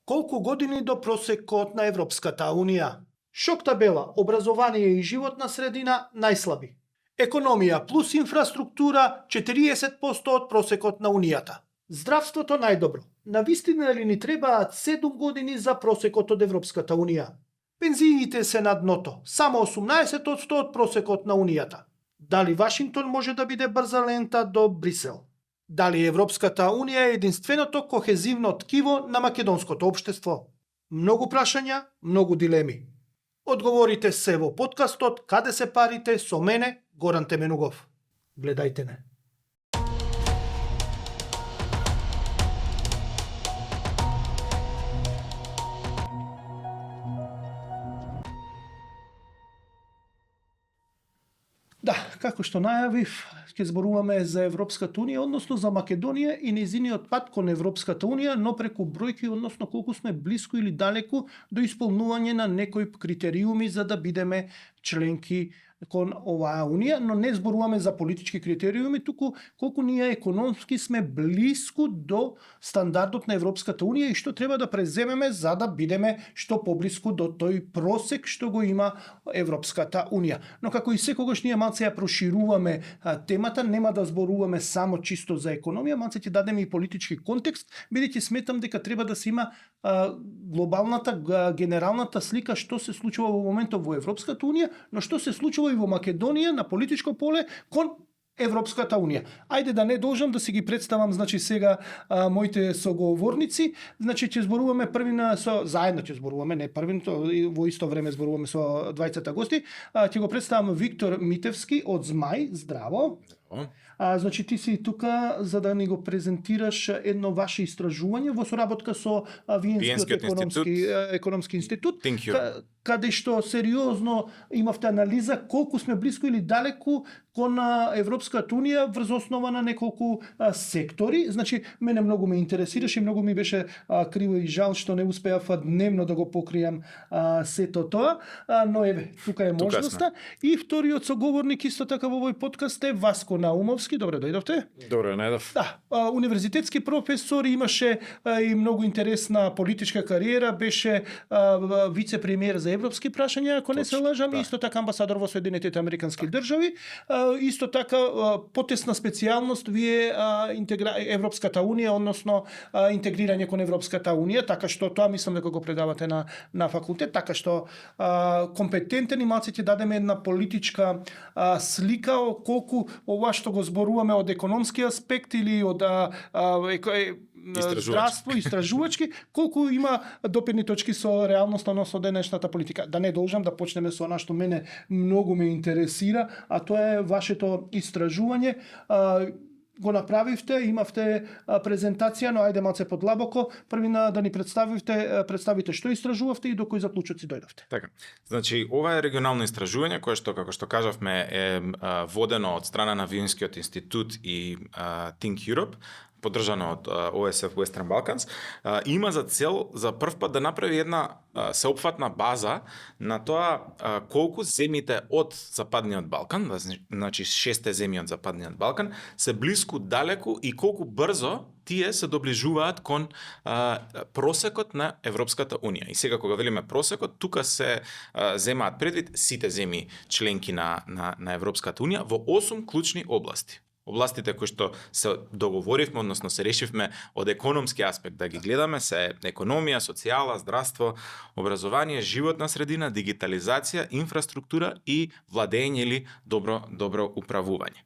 Колку години до просекот на Европската Унија? Шок табела, образование и животна средина најслаби. Економија плюс инфраструктура 40% од просекот на Унијата. Здравството најдобро. Навистина ли ни требаат 7 години за просекот од Европската Унија? Пензиите се на дното, само 18% од просекот на Унијата. Дали Вашингтон може да биде брза лента до Брисел? Дали Европската Унија е единственото кохезивно ткиво на македонското општество? Многу прашања, многу дилеми. Одговорите се во подкастот Каде се парите со мене, Горан Теменугов. Гледајте не. Да, како што најавив, ќе зборуваме за Европската Унија, односно за Македонија и нејзиниот пат кон Европската Унија, но преку бројки, односно колку сме блиску или далеку до исполнување на некои критериуми за да бидеме членки кон оваа Унија, но не зборуваме за политички критериуми, туку колку ние економски сме блиску до стандардот на Европската Унија и што треба да преземеме за да бидеме што поблиску до тој просек што го има Европската Унија. Но како и секогаш ние малце ја прошируваме темата, нема да зборуваме само чисто за економија, малце ќе дадеме и политички контекст, бидејќи сметам дека треба да се има глобалната, генералната слика што се случува во моментот во Европската Унија, но што се случува и во Македонија на политичко поле кон Европската Унија. Ајде да не должам да си ги представам, значи сега моите соговорници, значи ќе зборуваме првина заедно ќе зборуваме, не првиното, во исто време зборуваме со двајцата гости. Ќе го представам Виктор Митевски од Змај, здраво. Значи ти си тука за да ни го презентираш едно ваше истражување во соработка со Виенскиот економски институт, каде што сериозно имавте анализа колку сме блиску или далеку кон Европската Унија врз основа на неколку сектори. Значи мене многу ме интересираше и многу ми беше криво и жал што не успеав дневно да го покријам сето тоа, но еве тука е можноста. И вториот соговорник исто така во овој подкаст е Васко Наумовски. Добре дојдовте. Добре, најдов. Да, универзитетски професор, имаше и многу интересна политичка кариера, беше вице-премиер за европски прашања, ако не се лажам, да. Исто така амбасадор во Соединетите Американски држави, исто така потесна специјалност вие Европската Унија, односно интегрирање кон Европската Унија, така што тоа мислам дека го предавате на факултет, така што компетентен и малце ќе дадеме една политичка слика колку ова што го зборуваме од економски аспект или од здравство, истражувачки, колку има допирни точки со реалноста со денешната политика. Да не должам да почнеме со она што мене многу ме интересира, а тоа е вашето истражување. Го направивте, имавте презентација, но ајде малце подлабоко, првина да ни представите што истражувавте и до кои заклучоци дојдовте. Така. Значи, ова е регионално истражување кое што како што кажавме е водено од страна на Виенскиот институт и Think Europe, поддржано од ОСФ Western Balkans, има за цел за прв пат да направи една сеопфатна база на тоа колку земјите од Западниот Балкан, значи 6 земји од Западниот Балкан, се блиску далеку и колку брзо тие се доближуваат кон просекот на Европската Унија. И сега кога велиме просекот, тука се земаат предвид сите земји членки на Европската Унија во 8 клучни области. Областите кои што се договоривме, односно се решивме од економски аспект да ги гледаме, се економија, социјала, здравство, образование, животна средина, дигитализација, инфраструктура и владење или добро управување.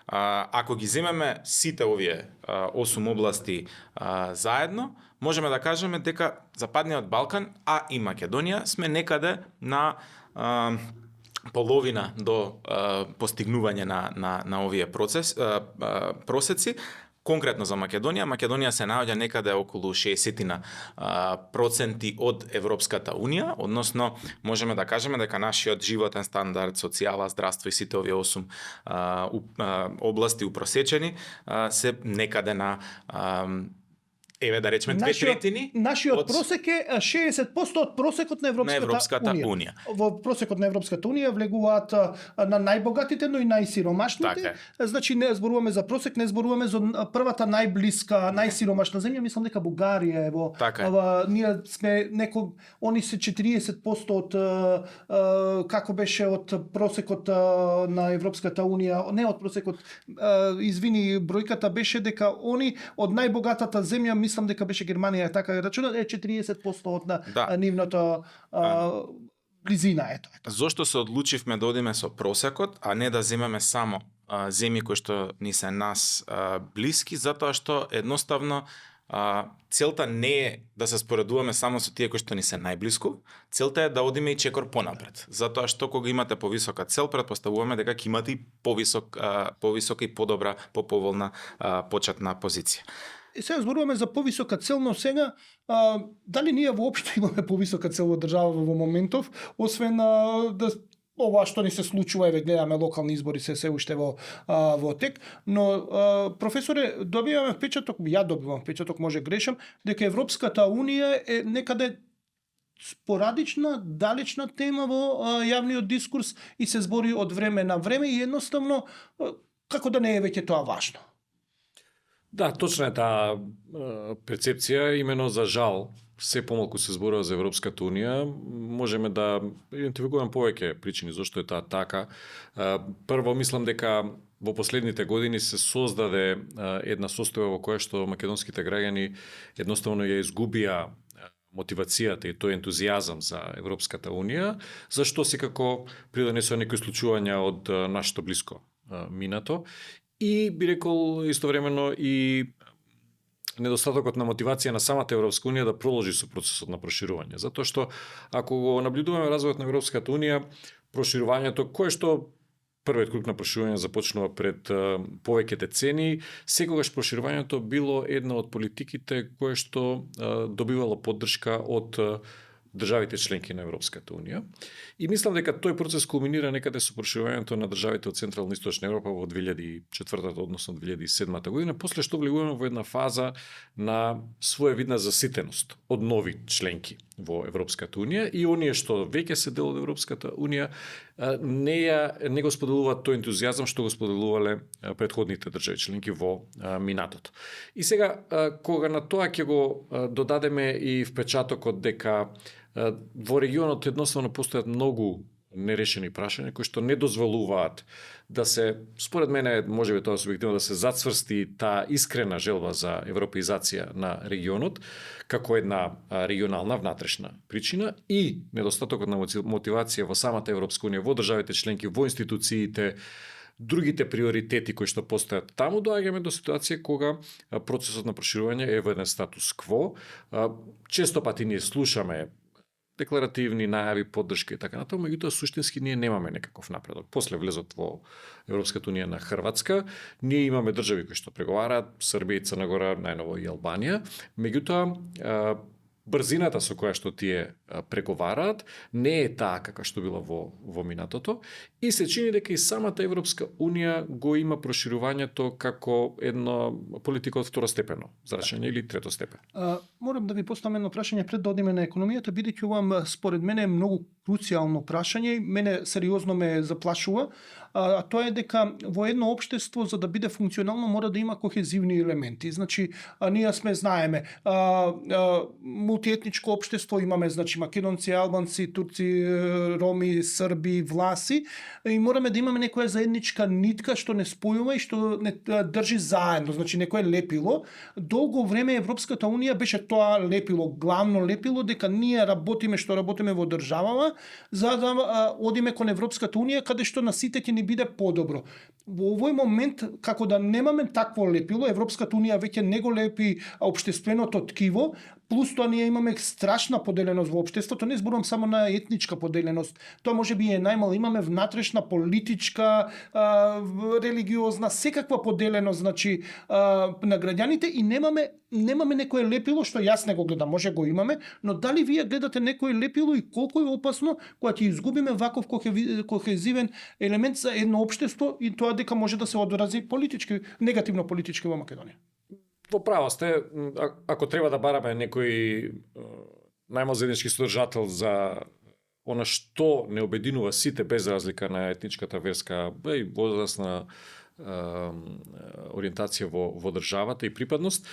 Ако ги земеме сите овие 8 области заедно, можеме да кажеме дека Западниот Балкан, а и Македонија сме некаде на половина до постигнување на овие просеци. Конкретно за Македонија се наоѓа некаде околу 60% од Европската Унија, односно можеме да кажеме дека нашиот животен стандард, социјала, здравство и сите овие 8 области упросечени се некаде на Еве да речеме 2/3 Нашиот од- просек е 60% од просекот на Европската Унија. Во просекот на Европската Унија влегуваат на најбогатите, но и најсиромашните. Така Значи не зборуваме за просек, не зборуваме за првата најблиска, најсиромашна земја, мислам дека Бугарија е во. Така е. Ние сме они се 40% од како беше од просекот на Европската Унија, не од просекот, извини, бројката беше дека они од најбогатата земја, мислам дека беше Германија, така е рачунат, е 40% од нивната близина, ето. Зошто се одлучивме да одиме со просекот, а не да земеме само земји кои што ни се нас блиски, затоа што едноставно целта не е да се споредуваме само со тие кои што ни се најблиску, целта е да одиме и чекор понапред. Затоа што кога имате повисока цел, претпоставуваме дека ќе имате и повисока и подобра, поповолна почетна позиција. И сега зборуваме за повисока цел, но сега дали ние воопшто имаме повисока цел во држава во моментов, освен да ова што ни се случува, еве гледаме локални избори се уште во тек, но професоре, добиваме впечаток, ја добивам впечаток, може грешам, дека Европската Унија е некаде спорадична, далечна тема во јавниот дискурс и се збори од време на време и едноставно како да не е веќе тоа важно. Да, точна е таа перцепција, имено за жал, се помалку се зборува за Европската Унија, можеме да идентификуваме повеќе причини зашто е таа така. Прво, мислам дека во последните години се создаде една состојба во која што македонските граѓани едноставно ја изгубија мотивацијата и тој ентузијазам за Европската Унија, зашто секако придонесува некои случувања од нашето блиско минато. И би рекол истовремено и недостатокот на мотивација на самата Европска Унија да продолжи со процесот на проширување. Затоа што ако го наблюдуваме развојот на Европската Унија, проширувањето кое што првиот круг на проширување започнува пред повеќе децении, секогаш проширувањето било една од политиките кое што добивало поддршка од државите членки на Европската Унија. И мислам дека тој процес кулминира некаде со проширувањето на државите од Централна и Источна Европа во 2004 односно 2007 година, после што влегуваме во една фаза на своевидна заситеност од нови членки во Европската Унија и оние што веќе се дел од Европската Унија не го споделуваат тој ентузијазам што го споделувале претходните држави членки во минатото. И сега кога на тоа ќе го додадеме и впечатокот дека во регионот едноставно постојат многу нерешени прашања кои што не дозволуваат да се, според мене, можеби тоа субјективно, да се зацврсти таа искрена желба за европеизација на регионот како една регионална внатрешна причина и недостатокот на мотивација во самата Европска Унија, во државите членки, во институциите, другите приоритети кои што постојат таму, доаѓаме до ситуација кога процесот на проширување е во еден статус кво. Често пати ние слушаме декларативни најави, поддршка и така натаму, меѓутоа суштински ние немаме некаков напредок. После влезот во Европската Унија на Хрватска, ние имаме држави кои што преговараат, Србија и Црна Гора, најново и Албанија, меѓутоа брзината со која што тие преговараат не е таа каква што била во минатото и се чини дека и самата Европска Унија го има проширувањето како една политика од второстепено зрачење или трето степен. Морам да ви поставам едно прашање пред да одиме на економијата, бидејќи ова според мене е многу круцијално прашање и мене сериозно ме заплашува, а тоа е дека во едно општество за да биде функционално мора да има кохезивни елементи. Значи ние знаеме мултиетничко општество, имаме значи македонци, албанци, турци, роми, срби, власи и мораме да имаме некоја заедничка нитка што не спојува и што не држи заедно, значи некое лепило. Долго време Европската Унија беше тоа лепило, главно лепило дека ние работиме што работиме во државава за да одиме кон Европската Унија каде што на сите ќе ни биде подобро. Во овој момент како да немаме такво лепило, Европската Унија веќе не го лепи општественото ткиво, плюс тоа ние имаме страшна поделеност во општеството, не зборувам само на етничка поделеност, тоа можеби е најмало, имаме внатрешна политичка, религиозна, секаква поделеност, значи на граѓаните и немаме некое лепило што јас не го гледам, може го имаме, но дали вие гледате некое лепило и колку е опасно кога ќе изгубиме ваков кохезивен елемент за едно општество и тоа дека може да се одрази политички, негативно политички во Македонија? Во право сте, ако треба да бараме некој најмал заеднички содржател за она што не обединува сите без разлика на етничката, верска и возрастна ориентација во државата и припадност,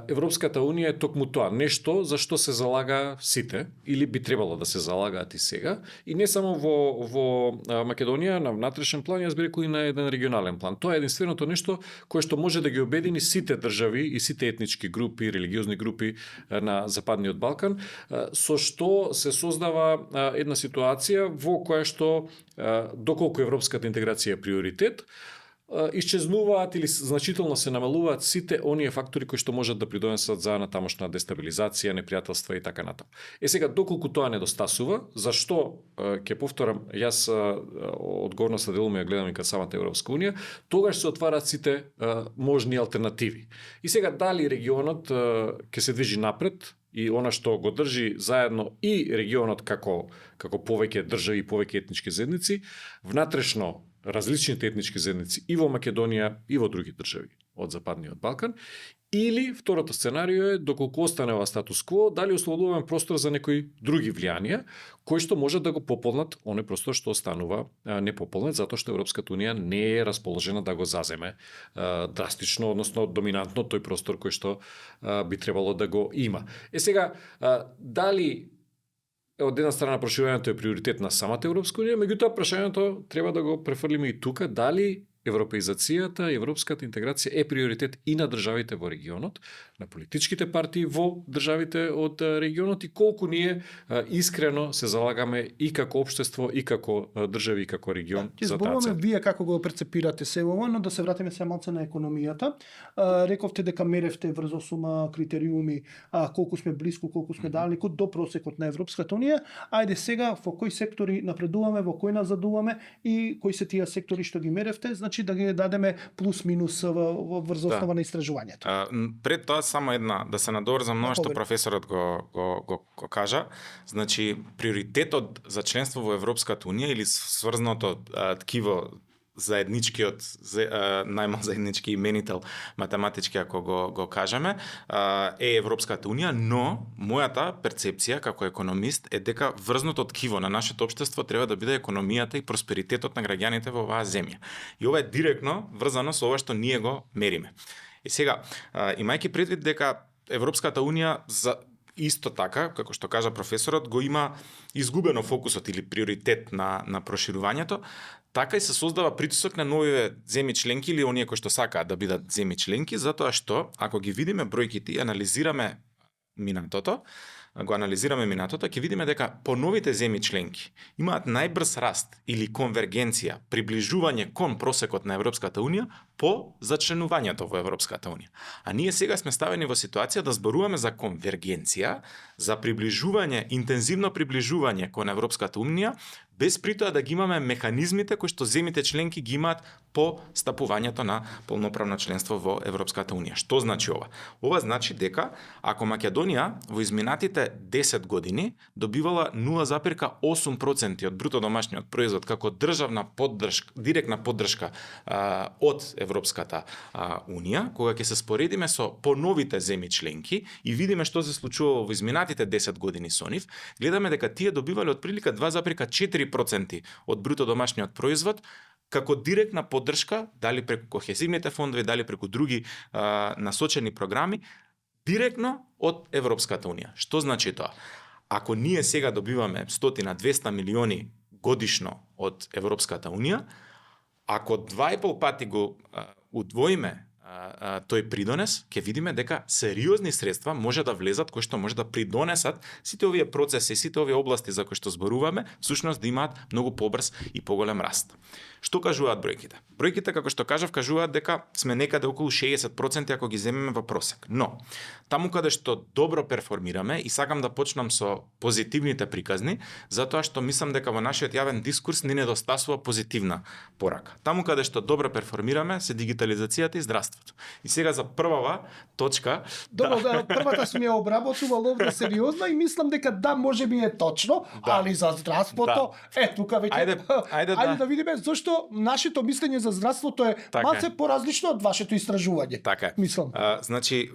Европската Унија е токму тоа, нешто за што се залага сите, или би требало да се залагаат и сега, и не само во Македонија на внатрешен план, јас би рекол и на еден регионален план. Тоа е единственото нешто кое што може да ги обедини сите држави и сите етнички групи, религиозни групи на Западниот Балкан, со што се создава една ситуација во која што доколку европската интеграција е приоритет, исчезнуваат или значително се намалуваат сите оние фактори кои што можат да придонесат за натамошна дестабилизација, непријателства и така натаму. Сега, доколку тоа недостасува, зашто, ќе повторам, јас одговорноста делуме ја гледам и кај самата Европска Унија, тогаш се отвараат сите можни алтернативи. И сега, дали регионот ќе се движи напред, и она што го држи заедно и регионот како повеќе држави и повеќе етнички заедници, внатрешно различните етнички заедници и во Македонија и во други држави од Западниот Балкан, или второто сценарио е доколку остане ова статус-кво, дали ослободуваме простор за некои други влијанија кои што можат да го пополнат оној простор што останува непополнет, затоа што Европската Унија не е расположена да го заземе драстично, односно доминантно тој простор кој што би требало да го има. Сега, дали од една страна проширувањето е приоритет на самата Европска Унија, меѓутоа прашањето треба да го префрлиме и тука, дали европеизацијата и европската интеграција е приоритет и на државите во регионот, на политичките партии во државите од регионот и колку ние искрено се залагаме и како општество, и како држави, и како регион за таа цел. Вие како го перцепирате се ово, но да се вратиме се малце на економијата. Рековте дека меревте врз 8 критериуми, колку сме блиску, колку сме далеку до просекот на Европската Унија. Ајде сега во кои сектори напредуваме, во кои назадуваме и кои се тие сектори што ги меревте, значи да ги дадеме плюс-минус врз основа на истражувањето. Пред тоа само да се надоврзам на што професорот го кажа, значи приоритетот за членство во Европската Унија или сврзното ткиво заедничкиот најмал заеднички именител математички ако го кажеме е Европската Унија, но мојата перцепција како економист е дека врзното ткиво на нашето општество треба да биде економијата и просперитетот на граѓаните во оваа земја. И ова е директно врзано со ова што ние го мериме. И сега, имајќи предвид дека Европската Унија исто така, како што кажа професорот, го има изгубено фокусот или приоритет на проширувањето, така и се создава притисок на нови земји членки или оние кои што сакаат да бидат земји членки, затоа што ако ги видиме бројките и анализираме минатото, ќе видиме дека поновите земји членки имаат најбрз раст или конвергенција, приближување кон просекот на Европската Унија по зачленувањето во Европската Унија. А ние сега сме ставени во ситуација да зборуваме за конвергенција, за приближување, интензивно приближување кон Европската Унија, без при тоа да ги имаме механизмите кои што земјите членки ги имаат по стапувањето на полноправно членство во Европската Унија. Што значи ова? Ова значи дека ако Македонија во изминатите 10 години добивала 0,8% од бруто домашниот производ како државна поддршка, директна поддршка од Европската Унија, кога ќе се споредиме со поновите земји членки и видиме што се случува во изминатите 10 години со нив, гледаме дека тие добивале отприлика 2,4% од бруто домашниот производ како директна поддршка, дали преку кохезивните фондови, дали преку други насочени програми, директно од Европската Унија. Што значи тоа? Ако ние сега добиваме 100-200 милиони годишно од Европската Унија, ако 2,5 пати го удвоиме тој придонес, ќе видиме дека сериозни средства може да влезат кои што може да придонесат сите овие процеси, сите овие области за кои што зборуваме, всушност да имаат многу побрз и поголем раст. Што кажуваат бројките? Бројките, како што кажав, кажуваат дека сме некаде околу 60% ако ги земеме во просек. Но, таму каде што добро перформираме, и сакам да почнам со позитивните приказни, затоа што мислам дека во нашиот јавен дискурс ни недостасува позитивна порака. Таму каде што добро перформираме се дигитализацијата и здравство. здравството. И сега за првава точка, Добро, да, првата сум ја обработувал овде сериозно и мислам дека да, може би е точно, али за здравството, тука веќе ајде да видиме зошто нашето мислење за здравството е малце поразлично од вашето истражување. Така е. Мислам. Значи,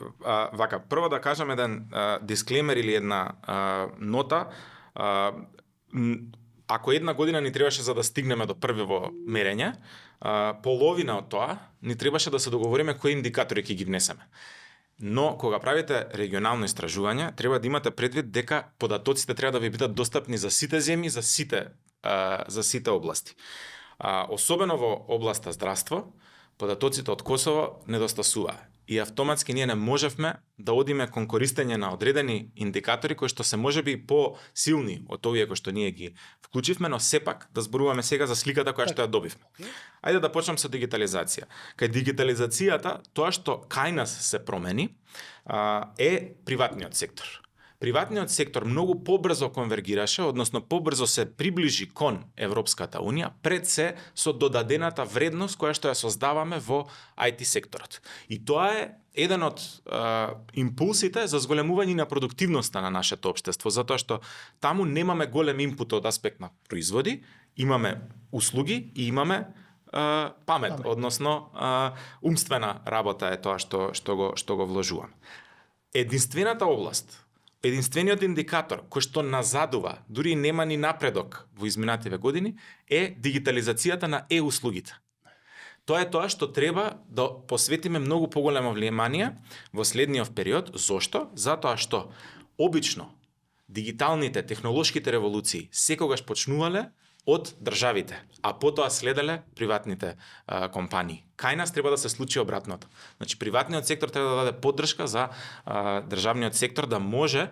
вака, прво да кажам еден дисклеймер или една нота. Ако една година ни требаше за да стигнеме до првиво мерење, половина од тоа ни требаше да се договориме кои индикатори ќе ги внесеме. Но кога правите регионално истражување, треба да имате предвид дека податоците треба да ви бидат достапни за сите земји, за сите области. Особено во областа здравство, податоците од Косово недостасуваа. И автоматски ние не можевме да одиме кон користење на одредени индикатори кои што се можеби по-силни од овие кои што ние ги вклучивме, но сепак да зборуваме сега за сликата која што ја добивме. Ајде да почнем со дигитализација. Кај дигитализацијата, тоа што кај нас се промени е приватниот сектор. Приватниот сектор многу побрзо конвергираше, односно побрзо се приближи кон Европската Унија, пред се со додадената вредност која што ја создаваме во IT секторот. И тоа е еден од импулсите за зголемување на продуктивноста на нашето општество, затоа што таму немаме голем импут од аспект на производи, имаме услуги и имаме памет, односно умствена работа е тоа што го вложуваме. Единствениот индикатор кој што назадува, дури нема ни напредок во изминативе години, е дигитализацијата на услугите. Тоа е тоа што треба да посветиме многу поголемо внимание во следниот период. Зошто? Затоа што обично дигиталните, технолошките револуции секогаш почнувале од државите, а потоа следеле приватните компании. Кај нас треба да се случи обратното. Значи, приватниот сектор треба да даде поддршка за државниот сектор да може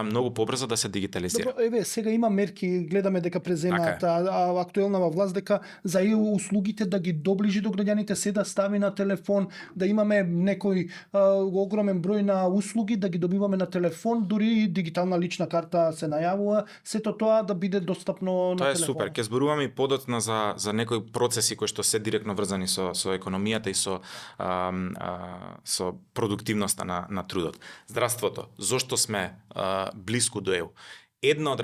многу побрзо да се дигитализира. Добро, сега има мерки, гледаме дека преземаат актуелнава власт дека за услугите да ги доближи до граѓаните, се да стави на телефон, да имаме некој огромен број на услуги да ги добиваме на телефон, дури дигитална лична карта се најавува, сето тоа да биде достапно на телефон. Тоа е супер. Ќе зборуваме и подоцна за некои процеси кои што се директно врзани со економијата и со продуктивноста на трудот. Здравството. Зошто сме блиску до ЕУ? Една од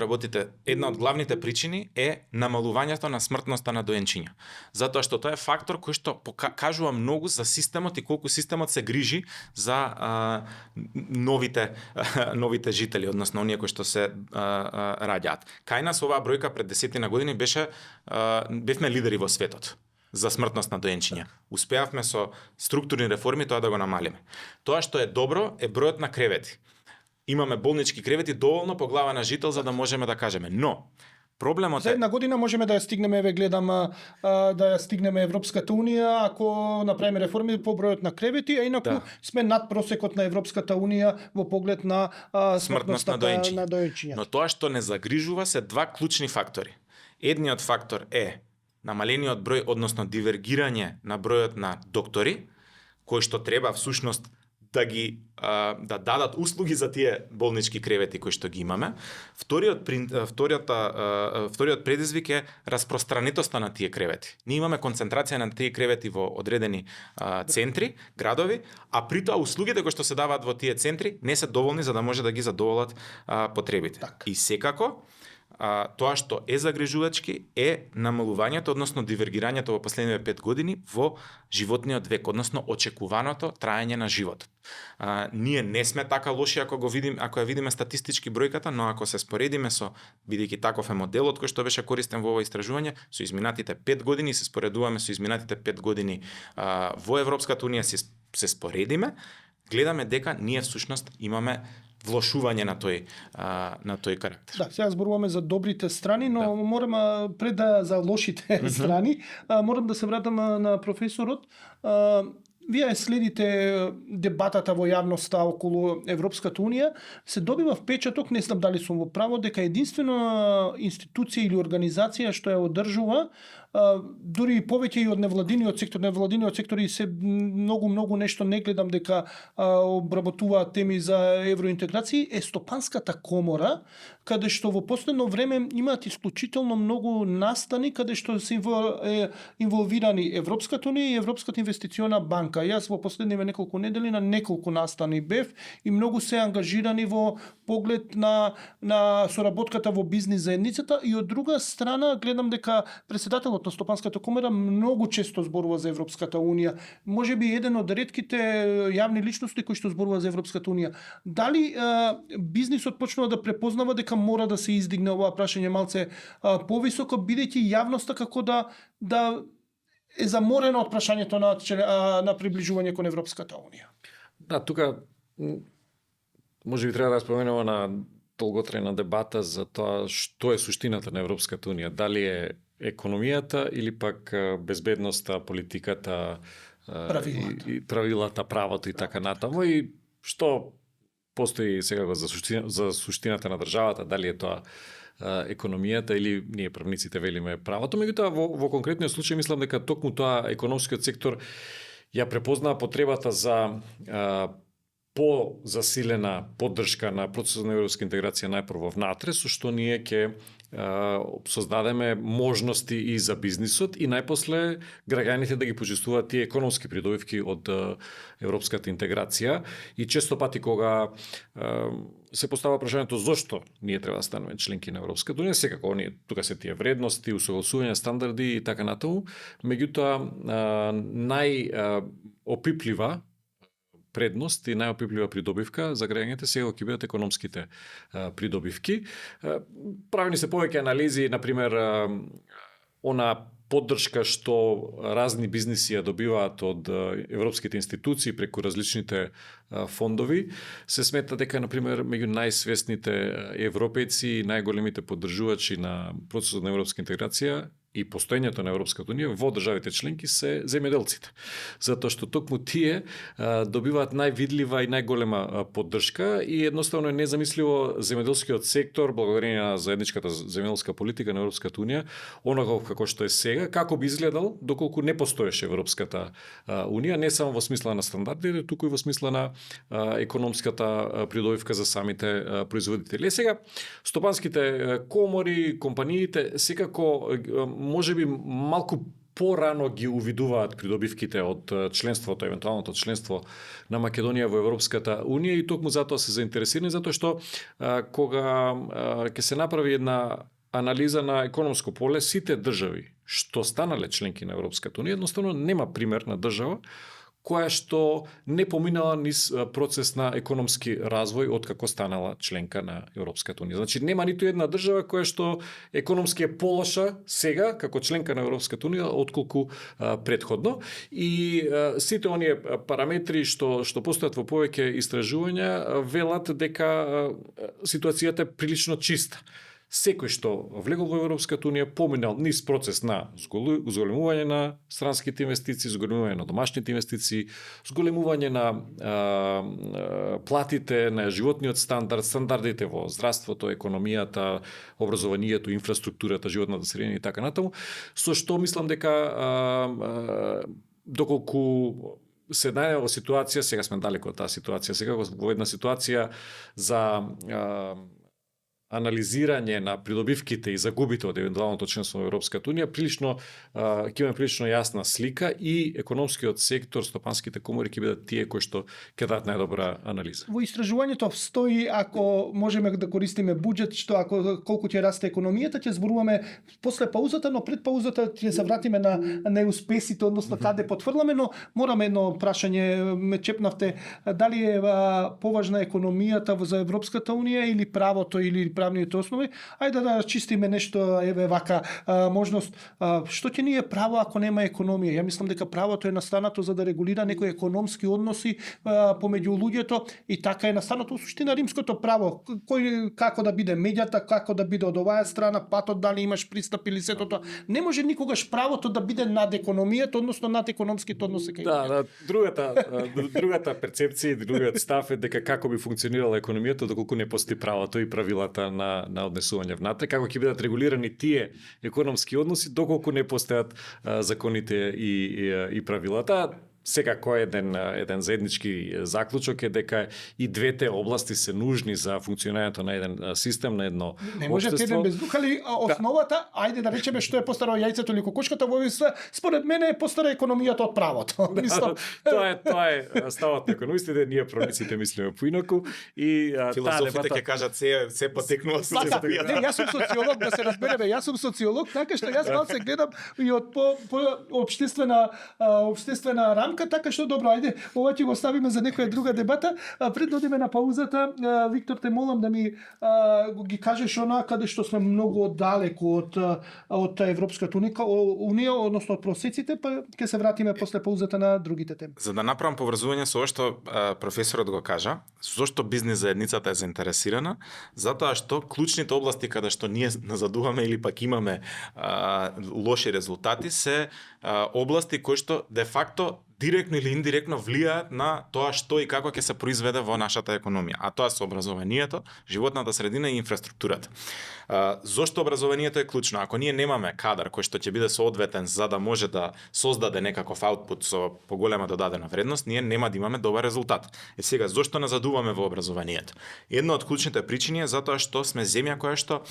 главните причини е намалувањето на смртноста на доенчиња. Затоа што тоа е фактор кој што кажува многу за системот и колку системот се грижи за новите жители, односно оние кои што се раѓаат. Кај нас оваа бројка пред 10 години бевме лидери во светот за смртност на доенчиња. Успеавме со структурни реформи тоа да го намалиме. Тоа што е добро е бројот на кревети. Имаме болнички кревети доволно по глава на жител за да можеме да кажеме. Но проблемот за една година можеме да ја стигнеме, гледам да ја стигнеме Европската Унија ако направиме реформи по бројот на кревети, а инаку сме над просекот на Европската Унија во поглед на смртноста на доенчиња. Но тоа што не загрижува се два клучни фактори. Едниот фактор е намалениот број, односно дивергирање на бројот на доктори, кои што треба всушност да дадат услуги за тие болнички кревети кои што ги имаме. Вториот предизвик е распространетоста на тие кревети. Ние имаме концентрација на тие кревети во одредени центри, градови, а при тоа услугите кои што се даваат во тие центри не се доволни за да може да ги задоволат потребите. И секако тоа што е загрижувачки е намалувањето, односно дивергирањето во последниве 5 години во животниот век, односно очекуваното траење на животот. Ние не сме така лоши ако ја видиме статистички бројката, но ако се споредиме со, бидејќи таков е моделот кој што беше користен во ова истражување, со изминатите 5 години се споредуваме со изминатите 5 години во Европската Унија се споредиме, гледаме дека ние всушност имаме влошување на тој карактер. Да, сега зборуваме за добрите страни, но морам пред за лошите страни, морам да се вратам на професорот. Вие следите дебатата во јавноста околу Европската Унија, се добива впечаток, не знам дали сум во право, дека единствено институција или организација што ја одржува дури и повеќе и од невладиниот сектор и се многу нешто не гледам дека обработуваат теми за евроинтеграција, е Стопанската комора, каде што во последно време имаат исклучително многу настани каде што се инволвирани Европската унија и Европската инвестициона банка. Јас во последниве неколку недели на неколку настани бев и многу се ангажирани во поглед на соработката во бизнис заедницата, и од друга страна гледам дека председателот на Стопанската комора многу често зборува за Европската унија. Можеби еден од ретките јавни личности кои што зборува за Европската унија. Дали бизнисот почнува да препознава дека мора да се издигне ова прашање малце повисоко, бидејќи јавноста како да е заморена од прашањето на приближување кон Европската унија? Да, тука можеби треба да споменеме на долготрајна дебата за тоа што е суштината на Европската унија, дали е економијата или пак безбедноста, политиката, правилата, правото и така натаму, и што постои сега за суштината на државата, дали е тоа економијата или ние правниците велиме правото. Меѓутоа во конкретниот случај мислам дека токму тоа економскиот сектор ја препознаа потребата за по-засилена поддршка на процесот на европска интеграција најпрво внатре, со што ние ќе создадеме можности и за бизнисот и најпосле граѓаните да ги почувствуваат тие економски придобивки од европската интеграција. И често пати кога се постава прашањето зошто ние треба да станеме членки на Европската унија, секако оние тука се тие вредности, усогласување стандарди и така натаму, меѓутоа најопиплива предност и најопиплива придобивка за граѓаните сега ќе бидат економските придобивки. Правени се повеќе анализи, например, она поддршка што разни бизниси ја добиваат од европските институции преку различните фондови, се смета дека, например, меѓу најсвесните европејци и најголемите поддржувачи на процесот на европска интеграција и постоењето на Европската унија во државите членки се земјоделците. Затоа што токму тие добиваат највидлива и најголема поддршка и едноставно е незамисливо земјоделскиот сектор, благодарение на заедничката земјоделска политика на Европската унија, онака како што е сега, како би изгледал доколку не постоеше Европската унија, не само во смисла на стандардите, туку и во смисла на економската придобивка за самите производители. Сега, стопанските комори, компаниите, секако можеби малку порано ги увидуваат придобивките од членството, евентуалното членство на Македонија во Европската унија, и токму затоа се заинтересирани, затоа што кога ќе се направи една анализа на економско поле, сите држави што станале членки на Европската унија, едноставно нема пример на држава која што не поминала низ процес на економски развој од како станала членка на Европската унија. Значи нема ниту една држава која што економски е полоша сега како членка на Европската унија отколку претходно, и сите оние параметри што постојат во повеќе истражувања велат дека ситуацијата е прилично чиста. Секој што влегол во Европската унија поминал низ процес на зголемување на странските инвестиции, зголемување на домашните инвестиции, зголемување на платите, на животниот стандард, стандардите во здравството, економијата, образованието, инфраструктурата, животната средина и така натаму, со што мислам дека доколку се најде во ситуација, сега сме далеко од таа ситуација, сега во една ситуација за анализирање на придобивките и загубите од евентуалното членство во Европската унија, ќе имаме прилично јасна слика и економскиот сектор, стопанските комори ќе бидат тие кои што ќе дадат најдобра анализа. Во истражувањето стои, ако можеме да користиме буџет, што ако колку ќе расте економијата, ќе зборуваме после паузата, но пред паузата ќе се вратиме на неуспесите, односно каде потврламе, но мораме едно прашање, ме чепнавте, дали е поважна економијата за Европската унија или правото или правните основи. Ајде да чистиме нешто, еве вака можност. Што ќе ни е право ако нема економија? Ја мислам дека правото е настанато за да регулира некои економски односи помеѓу луѓето, и така е настанато во суштина римското право. Кој како да биде меѓата, како да биде од оваа страна, патот дали имаш пристап или сето тоа. Не може никогаш правото да биде над економијата, односно над економските односи кај. Да, другата перцепција и другиот став е дека како би функционирала економијата доколку не постои правото и правилата на однесување внатре, како ќе бидат регулирани тие економски односи доколку не постојат законите и правилата. Секако еден заеднички заклучок е дека и двете области се нужни за функционирањето на еден систем, на едно Не може општество. еден без друг, али основата, ајде да речеме што е постаро јајцето или кокошката, во овој според мене е постара економијата од правото. Мислам, Тоа е ставот на економистите, ние правниците мислиме поинаку и Философите ќе кажат се потекнува со така, социјата. јас сум социолог, да се разбереме, јас сум социолог, така што јас малку се гледам и од по општествена рамка, така што добро, ајде, ова ќе го оставиме за некоја друга дебата. Пред да одиме на паузата, Виктор, те молам да ми ги кажеш онаа каде што сме многу далеку од Европската унија, односно од просеците, па ќе се вратиме после паузата на другите теми. За да направам поврзување со ова што професорот го кажа, зошто бизнис заедницата е заинтересирана, затоа што клучните области каде што ние назадуваме или пак имаме лоши резултати се области кои што де факто директно или индиректно влијаат на тоа што и како ќе се произведе во нашата економија. А тоа се образованието, животната средина и инфраструктурата. Зошто образованието е клучно? Ако ние немаме кадар кој што ќе биде соодветен за да може да создаде некаков аутпут со поголема додадена вредност, ние нема да имаме добар резултат. Сега, зошто назадуваме во образованието? Една од клучните причини е затоа што сме земја која што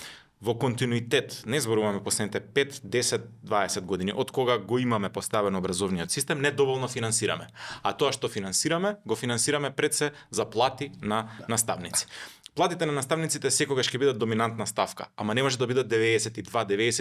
во континуитет, не зборуваме последните 5, 10, 20 години, од кога го имаме поставен образовниот систем, недоволно финансираме. А тоа што финансираме, го финансираме пред се за плати на наставници. Платите на наставниците секогаш ќе бидат доминантна ставка, ама не може да бидат 92,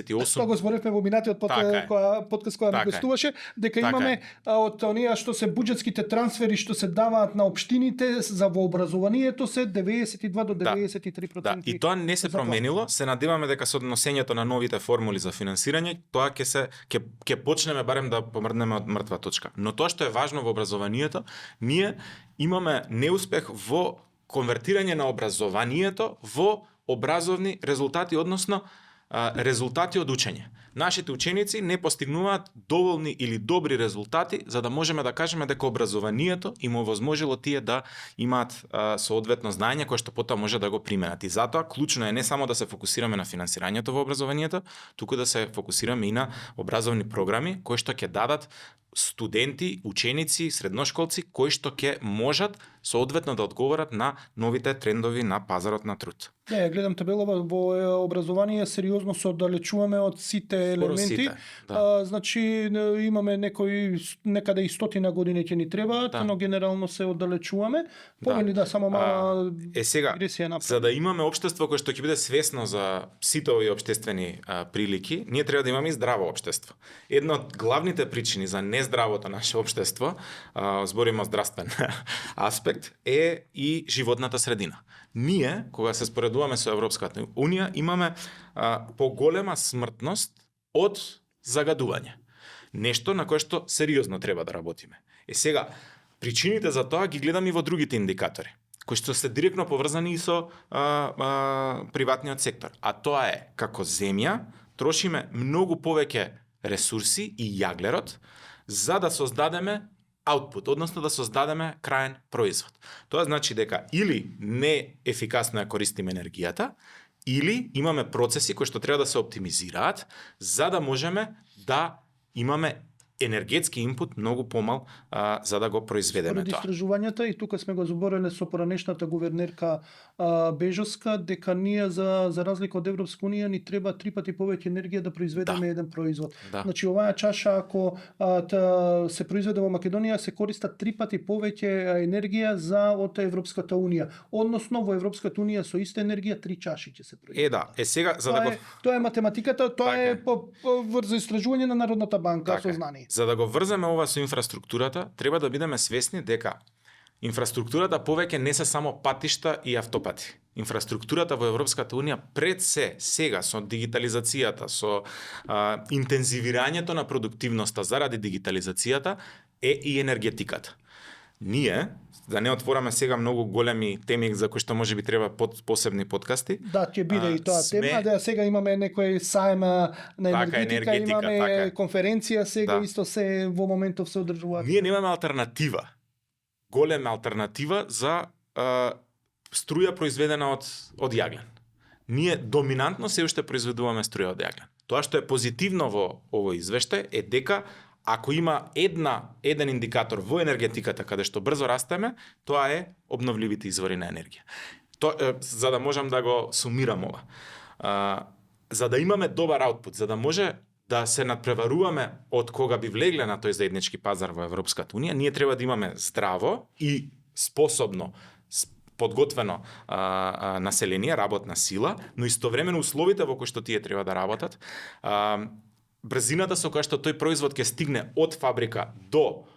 98. Тоа го зборевме во минатиот подкаст која ме гостуваше, дека имаме од оние што се буџетските трансфери што се даваат на општините за во образованието се 92 до 93%. Да, и тоа не се променило, се надеваме дека со однесењето на новите формули за финансирање, тоа ќе почнеме барем да помрднеме од мртва точка. Но тоа што е важно во образованието, ние имаме неуспех во конвертирање на образованието во образовни резултати, односно резултати од учење. Нашите ученици не постигнуваат доволни или добри резултати за да можеме да кажеме дека образованието им овозможило тие да имаат соодветно знаење кое што потоа може да го применат. И затоа клучно е не само да се фокусираме на финансирањето во образованието, туку да се фокусираме и на образовни програми кои што ќе дадат студенти, ученици, средношколци кои што ќе можат соодветно да одговорат на новите трендови на пазарот на труд. Ја гледам табелава во образование сериозно се оддалечуваме од сите елементи. Значи имаме некаде и 100 години ќе ни требаат, но генерално се оддалечуваме. Помени само мала сега, регресија напред. За да имаме општество кое што ќе биде свесно за сите овие општествени прилики, ние треба да имаме и здраво општество. Една од главните причини за нездравото наше општество, збориме о здравствен аспект, е и животната средина. Ние, кога се споредуваме со Европската унија, имаме поголема смртност од загадување. Нешто на кое што сериозно треба да работиме. Сега, причините за тоа ги гледам и во другите индикатори, кои што се директно поврзани и со приватниот сектор. А тоа е, како земја, трошиме многу повеќе ресурси и јаглерод за да создадеме output, односно да создадеме краен производ. Тоа значи дека или не ефикасно ја користиме енергијата, или имаме процеси кои што треба да се оптимизираат за да можеме да имаме енергетски инпут многу помал за да го произведеме Според тоа. истражувањата, и тука сме го збореле со поранешната гувернерка Бежовска, дека ние за разлика од Европска унија ни треба 3 пати повеќе енергија да произведеме еден производ. Значи оваа чаша ако се произведе во Македонија се користа 3 пати повеќе енергија од Европската унија. Односно во Европската унија со иста енергија 3 чаши ќе се произведат. Сега за да го Тоа е математиката, тоа е врз истражување на Народната банка со знание. За да го врземе ова со инфраструктурата, треба да бидеме свесни дека инфраструктурата повеќе не се само патишта и автопати. Инфраструктурата во Европската унија пред се сега со дигитализацијата, со интензивирањето на продуктивноста заради дигитализацијата е и енергетиката. Ние, да не отвораме сега многу големи теми за кои што можеби треба посебни подкасти. Да, ќе биде и тоа тема, да сега имаме некој саем на енергетика, имаме конференција сега, исто се во моментов се одржува. Ние немаме алтернатива. Голема алтернатива за струја произведена од јаглен. ние доминантно се уште произведуваме струја од јаглен. Тоа што е позитивно во овој извештај е дека ако има еден индикатор во енергетиката каде што брзо растеме, тоа е обновливите извори на енергија. За да можам да го сумирам ова. За да имаме добар аутпут, за да може да се надпреваруваме од кога би влегле на тој заеднички пазар во Европската унија, ние треба да имаме здраво и способно подготвено население, работна сила, но истовремено условите во кои што тие треба да работат, брзината со која што тој производ ќе стигне од фабрика до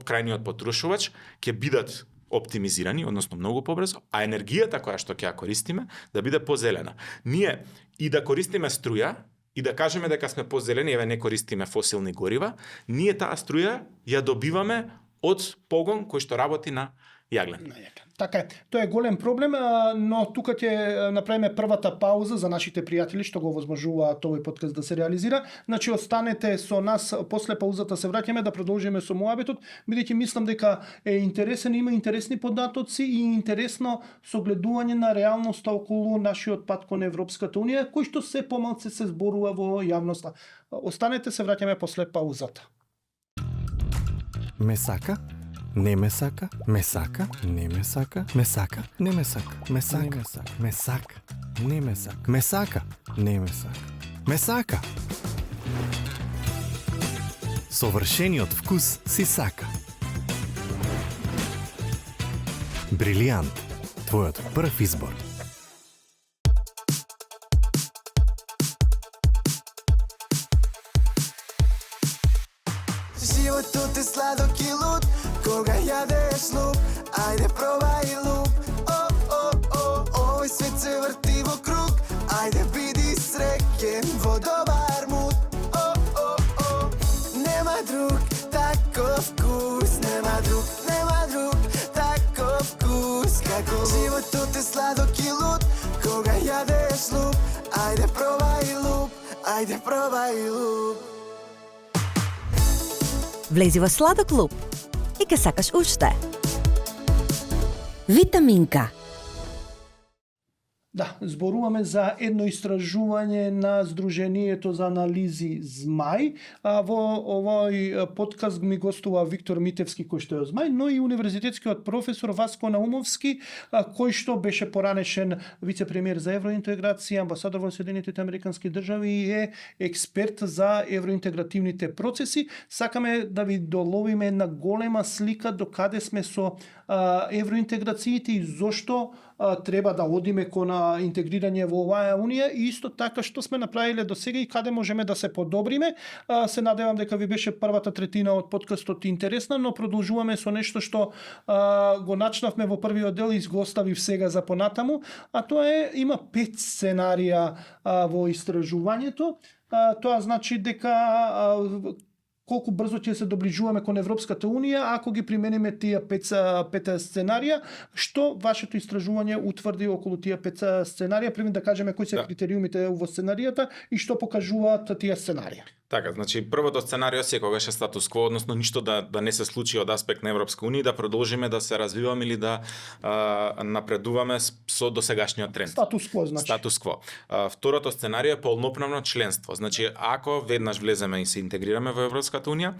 крајниот потрошувач ќе бидат оптимизирани, односно многу побрзо, а енергијата која што ќе ја користиме да биде позелена. Ние и да користиме струја, и да кажеме дека сме позелени, еве не користиме фосилни горива, ние таа струја ја добиваме од погон кој што работи на јаглен. Така е. Тоа е голем проблем, но тука ќе направиме првата пауза за нашите пријатели што го возможуваат овој подкаст да се реализира. Значи останете со нас, после паузата се враќаме да продолжиме со муабетот, бидејќи мислам дека е интересен, има интересни податоци и интересно согледување на реалноста околу нашиот пат кон Европската унија, кој што се помалку се зборува во јавноста. Останете, се враќаме после паузата. Ме сака? Не ме сака, ме сака, не ме сака, ме сака, не ме сака, ме сака, ме сака, не ме сака, ме сака, не ме сака, ме сака. Совршениот вкус си сака. Брилијант, твојот прв избор. Животот е сладок и луд, кога јадеш луп, ајде пробај луп. Овој свет се врти во круг, ајде биди среќен во добар муд. Нема друг таков вкус, нема друг таков вкус како животот е сладок и луд, кога јадеш луп, ајде пробај луп, ајде пробај луп. Влези во сладок луп и ке сакаш уште. Витаминка. Да, зборуваме за едно истражување на Сдруженијето за анализи ЗМАј. Во овој подкаст ми гостува Виктор Митевски, кој што е ЗМАј, но и универзитетскиот професор Васко Наумовски, кој што беше поранешен вице-премиер за евроинтеграција, амбасадор во Соединетите Американски држави и е експерт за евроинтегративните процеси. Сакаме да ви доловиме една голема слика до каде сме со евроинтеграциите и зошто треба да одиме кон интегрирање во оваа унија и исто така што сме направиле до сега и каде можеме да се подобриме. Се надевам дека ви беше првата третина од подкастот интересна, но продолжуваме со нешто што го начнавме во првиот дел и го оставив сега за понатаму, а тоа е има 5 сценарија во истражувањето. Тоа значи дека колку брзо ќе се доближуваме кон Европската унија ако ги примениме тие 5 сценарија, што вашето истражување утврди околу тие 5 сценарија, пример да кажеме кои се критериумите во сценаријата и што покажуваат тие сценарија. Така, значи првото сценарио секогаш е статус кво, односно ништо да не се случи од аспект на Европска унија, да продолжиме да се развиваме или да напредуваме со досегашниот тренд. Статус кво значи. Статус кво. Второто сценарио е полноправно членство. Значи ако веднаш влеземе и се интегрираме во Европската унија,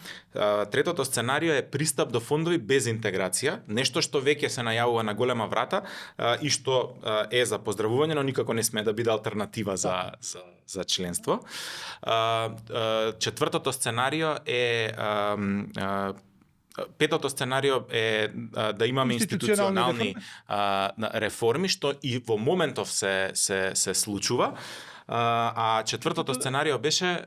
третото сценарио е пристап до фондови без интеграција, нешто што веќе се најавува на голема врата и што е за поздравување, но никако не сме да биде алтернатива за членство. Четвртото сценарио е петото сценарио е да имаме институционални реформи што и во моментов се случува. А четвртото сценарио беше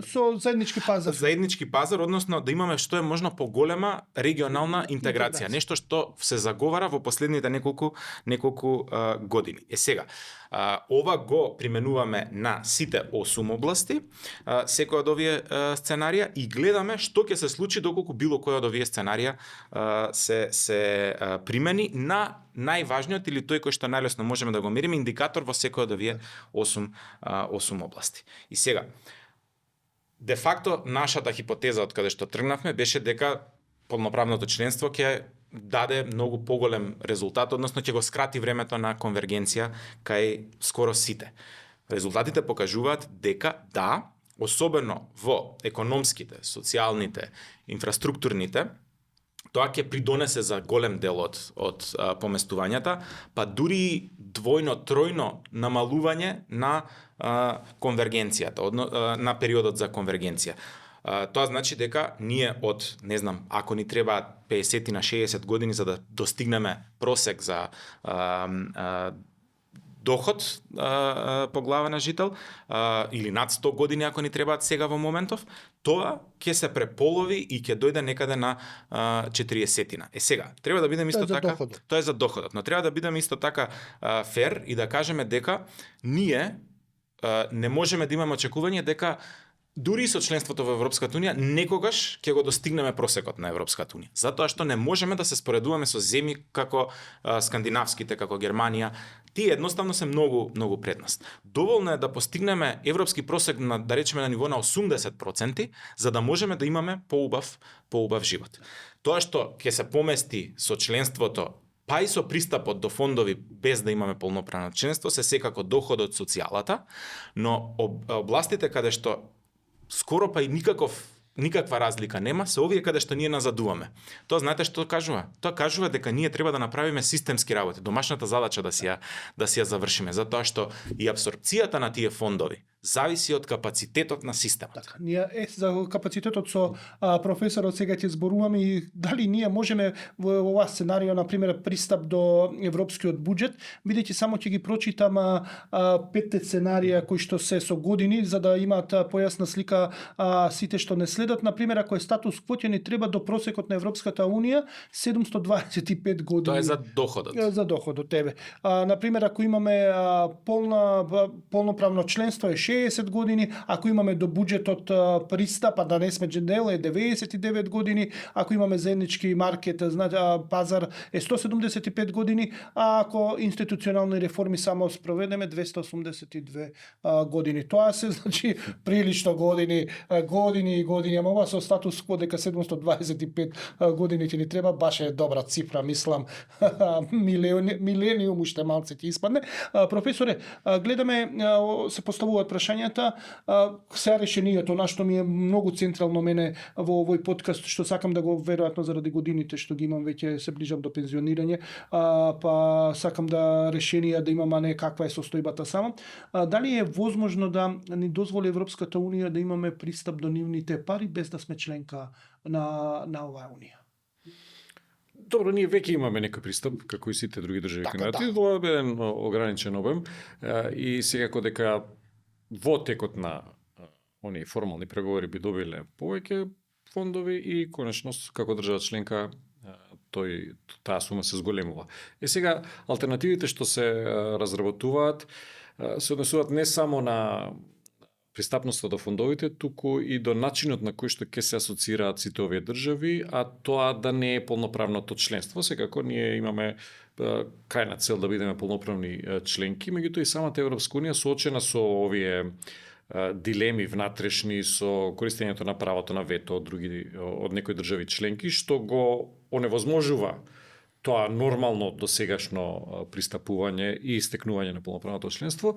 со заеднички пазар. Заеднички пазар, односно да имаме што е можно поголема регионална интеграција, нешто што се заговара во последните неколку години. Сега, ова го применуваме на сите 8 области, секој од овие сценарија и гледаме што ќе се случи доколку било кој од овие сценарија се примени на најважниот или тој кој што најлесно можеме да го мериме индикатор во секој од овие 8 области. И сега, де факто нашата хипотеза од каде што тргнавме беше дека полноправното членство ќе даде многу поголем резултат, односно ќе го скрати времето на конвергенција кај скоро сите. Резултатите покажуваат дека да, особено во економските, социјалните, инфраструктурните, тоа ќе придонесе за голем дел од поместувањата, па дури двојно, тројно намалување на конвергенцијата, на периодот за конвергенција. Тоа значи дека ние од, не знам, ако ни треба 50 на 60 години за да достигнеме просек за доход по глава на жител, или над 100 години ако ни требаат сега во моментов, тоа ќе се преполови и ќе дојде некаде на 40-тина. Сега, треба да бидеме исто така, тоа е за доходот, но треба да бидеме исто така фер и да кажеме дека ние не можеме да имаме очекување дека дури со членството во Европската унија некогаш ќе го достигнеме просекот на Европската унија. Затоа што не можеме да се споредуваме со земји како скандинавските, како Германија. Тие едноставно се многу пред нас. Доволно е да постигнеме европски просек на, да речеме, на ниво на 80%, за да можеме да имаме поубав живот. Тоа што ќе се помести со членството, па и со пристапот до фондови без да имаме полноправно членство, се секако доходот, социјалата, но областите каде што скоро па и никаква разлика нема, се овие каде што ние назадуваме. Тоа знаете што кажува? Тоа кажува дека ние треба да направиме системски работи, домашната задача да си ја завршиме, затоа што и апсорпцијата на тие фондови зависи од капацитетот на системот. Така, ние за капацитетот со професорот сега ќе зборуваме и дали ние можеме во оваа сценарио, на пример, пристап до европскиот буџет, бидејќи само ќе ги прочитам 5 сценарија кои што се со години, за да имаат појасна слика сите што не следат. На пример, ако е статус кво, ќе ни треба до просекот на Европската унија 725 години. Тоа е за доходот. За доходот, тебе. На пример, ако имаме полноправно членство е 60 години, ако имаме до буџетот пристап, да не сме дел е 99 години, ако имаме заеднички маркет, пазар е 175 години, а ако институционални реформи само спроведеме 282 години. Тоа се значи прилично години, ама ова со статус кво дека 725 години ќе ни треба, баш е добра цифра, мислам. Милениум уште малце ќе испадне. Професоре, гледаме, се поставуваат прашањата, се решението, на што ми е многу централно мене во овој подкаст, што сакам да го, веројатно заради годините што ги имам, веќе се ближам до пензионирање, па сакам да решенија да имам, а не каква е состојбата само. Дали е возможно да ни дозволи Европската унија да имаме пристап до нивните пари без да сме членка на оваа унија? Добро, ние веќе имаме некој пристап, како и сите други држави кандидати, во еден ограничен обем, и секако дека во текот на оние формални преговори би добиле повеќе фондови и конечно како држава членка таа сума се зголемува. Сега алтернативите што се разработуваат се однесуваат не само на пристапноста до фондовите, туку и до начинот на кој што ќе се асоцираат сите овие држави, а тоа да не е полноправното членство. Секако ние имаме крајна цел да бидеме полноправни членки, меѓутоа и самата Европска унија соочена со овие дилеми внатрешни, со користењето на правото на вето од некои држави членки, што го оневозможува тоа нормално досегашно пристапување и истекнување на полноправното членство,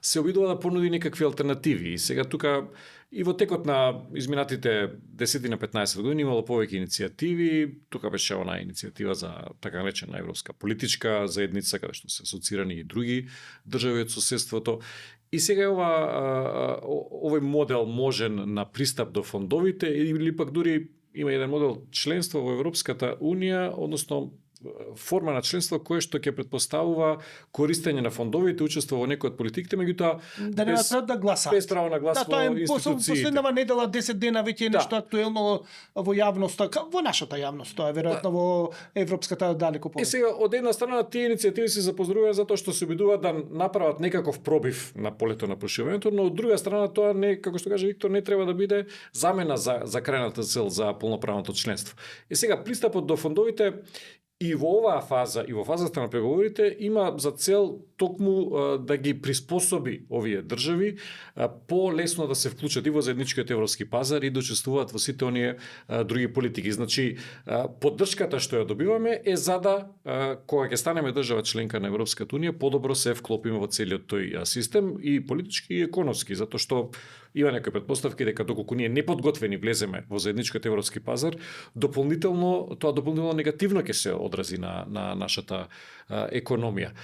се обидува да понуди некакви алтернативи. И сега тука и во текот на изминатите 10 на 15 години имало повеќе иницијативи. Тука беше она иницијатива за така наречена европска политичка заедница, каде што се асоцирани и други држави од соседството. И сега овој модел можен на пристап до фондовите, или пак дури има еден модел членство во Европската унија, односно форма на членство кое што ќе претпоставува користење на фондовите, учество во некој од политиките, меѓутоа да не треба да гласат. Без право на глас во институциите. Последнава недела 10 дена веќе е нешто актуелно во јавноста, во нашата јавност, тоа е веројатно во европската далеко повеќе. И сега од една страна тие иницијативи се запозоруваат затоа што се обидуваат да направат некаков пробив на полето на проширувањето, но од друга страна тоа не, како што каже Виктор, не треба да биде замена за крајната цел за полноправното членство. И сега пристапот до фондовите И во оваа фаза, и во фазата на преговорите, има за цел токму да ги приспособи овие држави по-лесно да се вклучат и во заедничкиот европски пазар и да учествуваат во сите оние други политики. Значи, поддршката што ја добиваме е за да, кога ќе станеме држава членка на Европската унија, подобро се вклопиме во целиот тој систем и политички и економски, затоа што има некои претпоставки дека доколку ние неподготвени влеземе во заедничкиот европски пазар, тоа дополнително негативно ќе се одрази на нашата економија.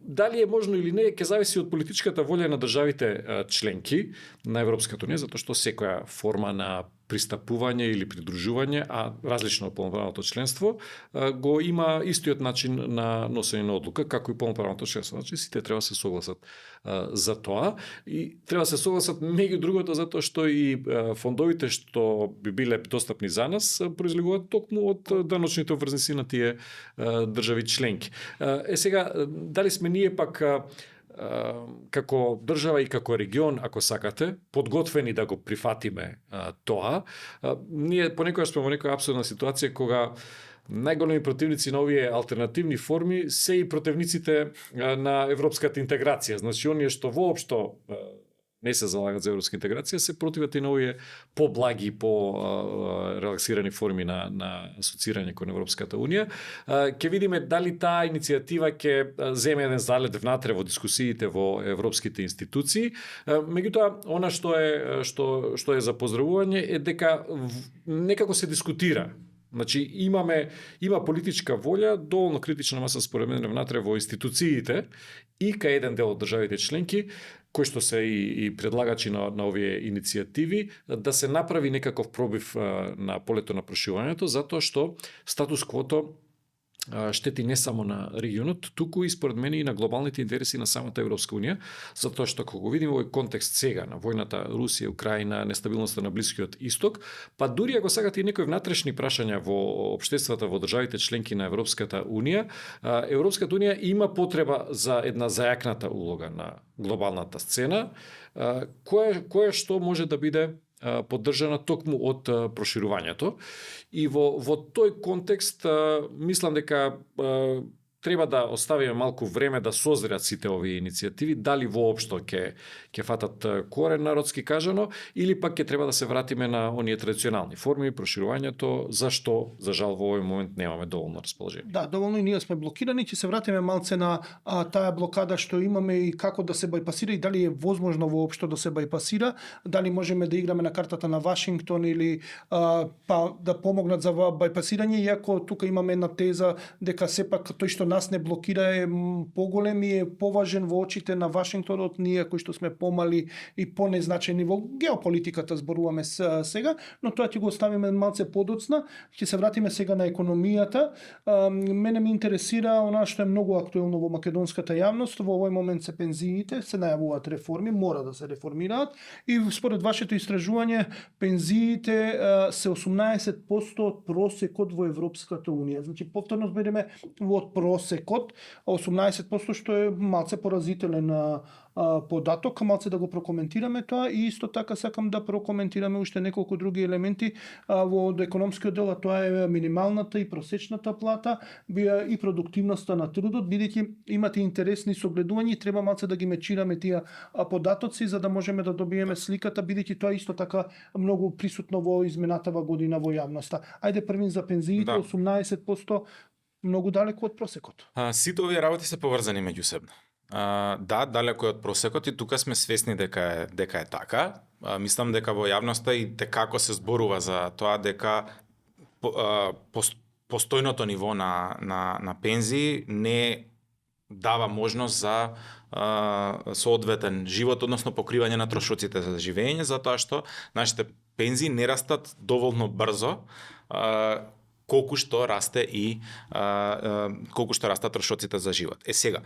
Дали е можно или не, ќе зависи од политичката волја на државите членки на Европската унија, затоа што секоја форма на пристапување или придружување, а различно од полноправното членство, го има истиот начин на носење на одлука, како и полноправното членство. Значи, сите треба да се согласат за тоа и треба да се согласат меѓу другото затоа што и фондовите што би биле достапни за нас произлегуваат токму од даночните обврзници на тие држави членки. Сега, дали сме ние пак како држава и како регион, ако сакате, подготвени да го прифатиме тоа, ние понекогаш сме во некоја апсурдна ситуација кога најголеми противници на овие алтернативни форми се и противниците на европската интеграција. Значи, оние што воопшто не се залагат за европска интеграција, се противат и на овие поблаги, по-релаксирани форми на асоцирање кон Европската унија. Ќе видиме дали таа иницијатива ќе земе еден залет внатре во дискусиите во европските институции. Меѓутоа, она што е за поздравување е дека некако се дискутира. Значи, има политичка волја, доволно критична маса според мене внатре во институциите и кај еден дел од државите членки, кои што се и предлагачи на овие иницијативи, да се направи некаков пробив на полето на проширувањето, затоа што статус квото штети не само на регионот, туку и според мене и на глобалните интереси на самата Европска унија, затоа што кога видиме овој контекст сега на војната Русија, Украина, нестабилноста на Блискиот Исток, па дури ако сакате и некои внатрешни прашања во општествата во државите членки на Европската унија, Европската унија има потреба за една зајакната улога на глобалната сцена, која што може да биде поддржана токму од проширувањето. И во тој контекст мислам дека треба да оставиме малку време да созреат сите овие иницијативи, дали воопшто ќе фатат корен народски кажано, или пак ќе треба да се вратиме на оние традиционални форми, проширувањето, зашто, за жал, во овој момент немаме доволно расположение. Да, доволно и ние сме блокирани, ќе се вратиме малце на таа блокада што имаме и како да се бајпасира и дали е возможно воопшто да се бајпасира, дали можеме да играме на картата на Вашингтон или па да помогнат за бајпасирање, иако тука имаме една теза дека сепак тој што нас не блокира е поголем и е поважен во очите на Вашингтон од ние кои што сме помали и понезначени во геополитиката зборуваме сега, но тоа ќе го оставиме малце подоцна. Ќе се вратиме сега на економијата. Мене ми интересира она што е многу актуелно во македонската јавност. Во овој момент се пензиите, се најавуваат реформи, мора да се реформираат и според вашето истражување пензиите се 18% од просекот во Европската унија. Значи повторно збереме во просекот 18%, што е малце поразителен податок, малце да го прокоментираме тоа и исто така сакам да прокоментираме уште неколку други елементи во економскиот дел, а тоа е минималната и просечната плата, и продуктивноста на трудот, бидејќи имате интересни согледувања и треба малце да ги мечираме тие податоци за да можеме да добиеме сликата, бидејќи тоа исто така многу присутно во изминатава година во јавноста. Ајде првин за пензиите, 18%, многу далеку од просекот. Сите овие работи се поврзани меѓусебно. Да, далеку од просекот и тука сме свесни дека е така. Мислам дека во јавноста и како се зборува за тоа дека постојното ниво на пензии не дава можност за соодветен живот, односно покривање на трошоците за живење, затоа што нашите пензии не растат доволно брзо, колку што растат трошоците за живот. Сега,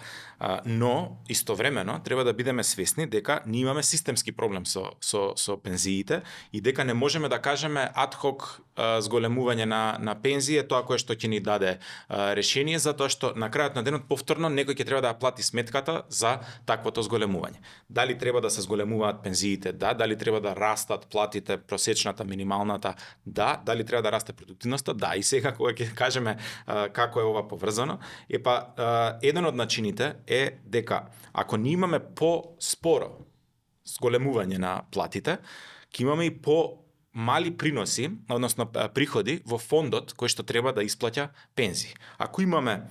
но истовремено треба да бидеме свесни дека ние имаме системски проблем со пензиите и дека не можеме да кажеме адхок зголемување на пензија тоа кое што ќе ни даде решение, затоа што на крајот на денот повторно некој ќе треба да ја плати сметката за таквото зголемување. Дали треба да се зголемуваат пензиите? Да. Дали треба да растат платите, просечната, минималната? Да. Дали треба да расте продуктивноста? Да. И сега кога ќе кажеме како е ова поврзано, еден од начините е дека ако ние имаме по-споро зголемување на платите, ќе имаме и мали приноси, односно приходи во фондот кој што треба да исплаќа пензии. Ако имаме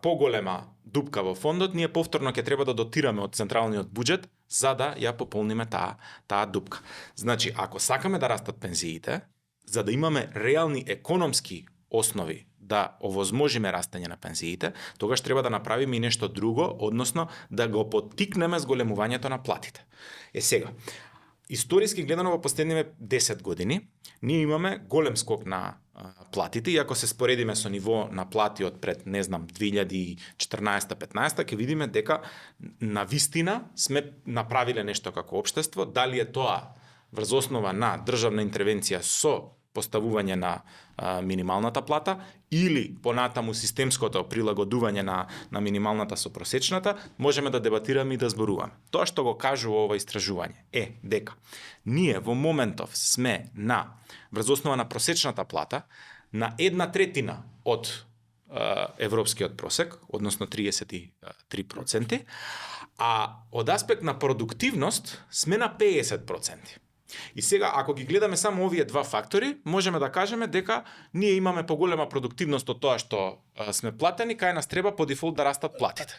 поголема дупка во фондот, ние повторно ќе треба да дотираме од централниот буџет за да ја пополниме таа дупка. Значи, ако сакаме да растат пензиите, за да имаме реални економски основи да овозможиме растење на пензиите, тогаш треба да направиме и нешто друго, односно да го поттикнеме зголемувањето на платите. Сега, историски гледано во последниве 10 години, ние имаме голем скок на платите, и ако се споредиме со ниво на плати од пред, 2014-15, ќе видиме дека на вистина сме направиле нешто како општество, дали е тоа врз основа на државна интервенција со поставување на минималната плата или понатаму системското прилагодување на минималната со просечната, можеме да дебатираме и да зборуваме. Тоа што го кажува ова истражување е дека ние во моментов сме врз основа на просечната плата на 1/3 од европскиот просек, односно 33%, а од аспект на продуктивност сме на 50%. И сега, ако ги гледаме само овие два фактори, можеме да кажеме дека ние имаме поголема продуктивност од тоа што сме платени, кај нас треба по дефолт да растат платите.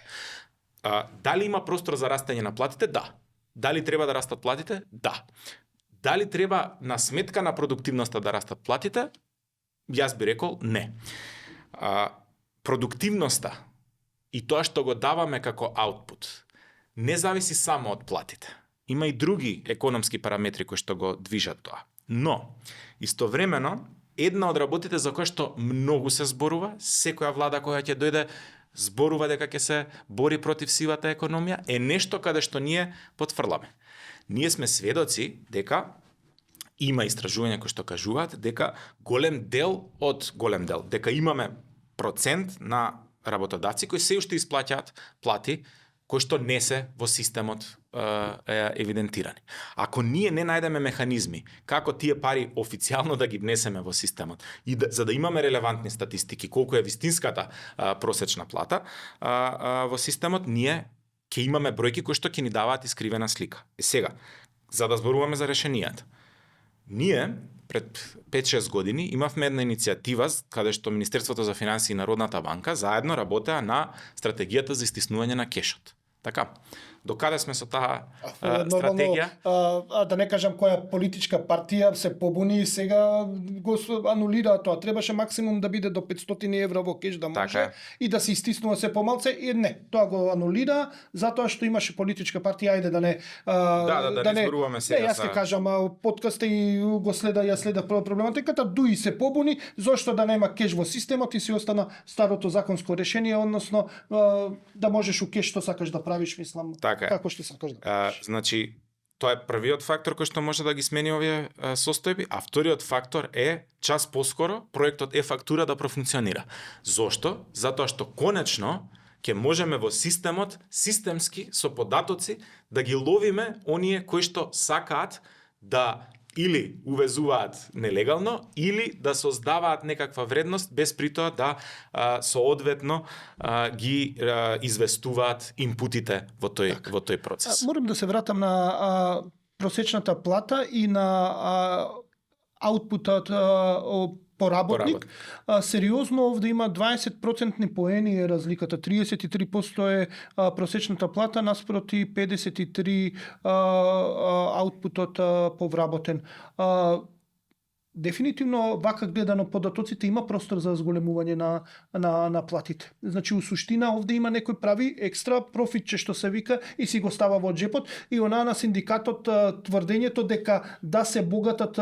Дали има простор за растење на платите? Да. Дали треба да растат платите? Да. Дали треба на сметка на продуктивноста да растат платите? Јас би рекол не. Продуктивноста и тоа што го даваме како аутпут не зависи само од платите. Има и други економски параметри кои што го движат тоа. Но, истовремено, една од работите за која што многу се зборува, секоја влада која ќе дојде зборува дека ќе се бори против сивата економија, е нешто каде што ние потврламе. Ние сме сведоци дека има истражувања кои што кажуваат дека дека имаме процент на работодавци кои се уште исплаќаат плати кои што не се во системот евидентирани. Ако ние не најдеме механизми како тие пари официјално да ги внесеме во системот и за да имаме релевантни статистики колку е вистинската просечна плата во системот, ние ќе имаме бројки кои што ќе ни даваат искривена слика. Сега, за да зборуваме за решенијата. Ние пред 5-6 години имавме една иницијатива каде што Министерството за финансии и Народната банка заедно работеа на стратегијата за истиснување на кешот. Така, докаде сме со таа стратегија? Да не кажам која политичка партија се побуни и сега го анулира тоа. Требаше максимум да биде до 500 евро во кеш да може така, и да се истиснува се помалце. И не, тоа го анулира затоа што имаше политичка партија. Ајде да не да не зборуваме сега. Не, јас ќе кажам, подкаста и го следа проблематиката, дуи се побуни, зошто да нема кеш во системот и си остана старото законско решение, односно да можеш у кеш што сакаш да правиш, мислам. Како што сакаш да. Значи, тоа е првиот фактор кој што може да ги смени овие состојби, а вториот фактор е час поскоро проектот е-фактура да профункционира. Зошто? Затоа што конечно ќе можеме во системот системски со податоци да ги ловиме оние кои што сакаат да или увезуваат нелегално, или да создаваат некаква вредност, без при тоа да соодветно ги известуваат инпутите во тој процес. Морам да се вратам на просечната плата и на аутпутот по работник. Сериозно овде има 20% поени е разликата. 33% е просечната плата наспроти 53% аутпутот по вработен. Дефинитивно, вака гледано податоците има простор за зголемување на платите. Значи, у суштина, овде има некој прави екстра профитче, што се вика, и си го става во джепот, и она на синдикатот тврдењето дека да се богатат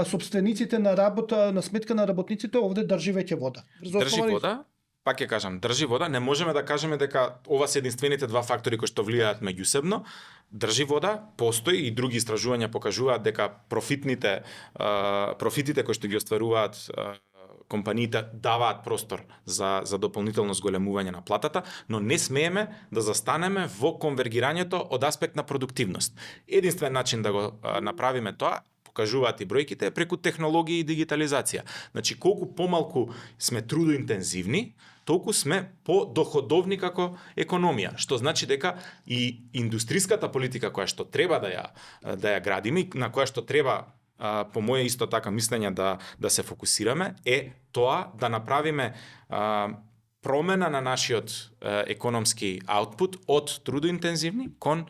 собствениците на работа, на сметка на работниците, овде држи веќе вода. Држи вода? Пак ќе кажам, држи вода, не можеме да кажеме дека ова се единствените два фактори кои што влијаат меѓусебно. Држи вода, постои и други истражувања покажуваат дека профитите кои што ги остваруваат компаниите даваат простор за дополнително зголемување на платата, но не смееме да застанеме во конвергирањето од аспект на продуктивност. Единствен начин да го направиме тоа покажуваат и бројките, е преку технологија и дигитализација. Значи, колку помалку сме трудоинтензивни, толку сме подоходовни како економија, што значи дека и индустриската политика која што треба да ја градиме, на која што треба по моje исто така мислење да се фокусираме, е тоа да направиме промена на нашиот економски аутпут од трудоинтензивни кон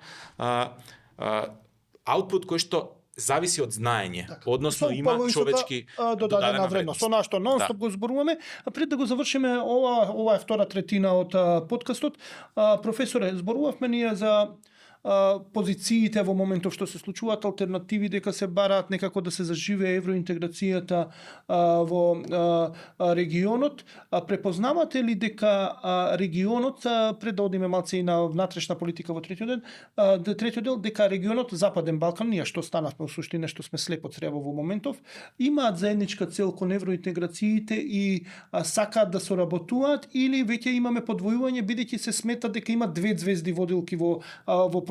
аутпут кој што зависи од знаење, односно има човечки додадена вредност. Со нашто нонстоп го зборуваме, а пред да го завршиме ова е втора третина од подкастот. Професоре, зборувавме ние за позициите во моментов што се случуваат, алтернативи дека се бараат некако да се заживее евроинтеграцијата во регионот. Препознавате ли дека регионот, пред да одиме малце и на внатрешна политика во третиот дел, дека регионот Западен Балкан, ние што станавме во суштина што сме слепо црево во моментов, имаат заедничка цел кон евроинтеграциите и сакаат да соработуваат, или веќе имаме подвојување бидејќи се смета дека има две звезди водилки во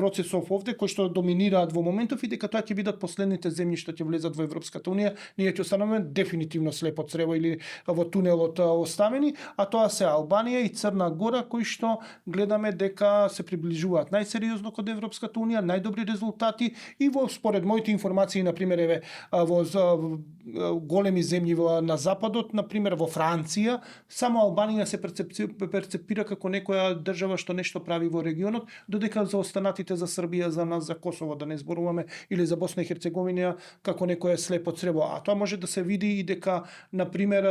процесов овде кои што доминираат во моментов и дека тоа ќе бидат последните земји што ќе влезат во Европската унија, ние ќе останеме дефинитивно слепо црево или во тунелот оставени, а тоа се Албанија и Црна Гора кои што гледаме дека се приближуваат најсериозно кон Европската унија, најдобри резултати и во според моите информации, на пример еве во големи земји на западот, на пример во Франција, само Албанија се перцепира како некоја држава што нешто прави во регионот, додека за останатите за Србија, за нас, за Косово, да не зборуваме, или за Босна и Херцеговина, како некоја слепо црево. А тоа може да се види и дека, например,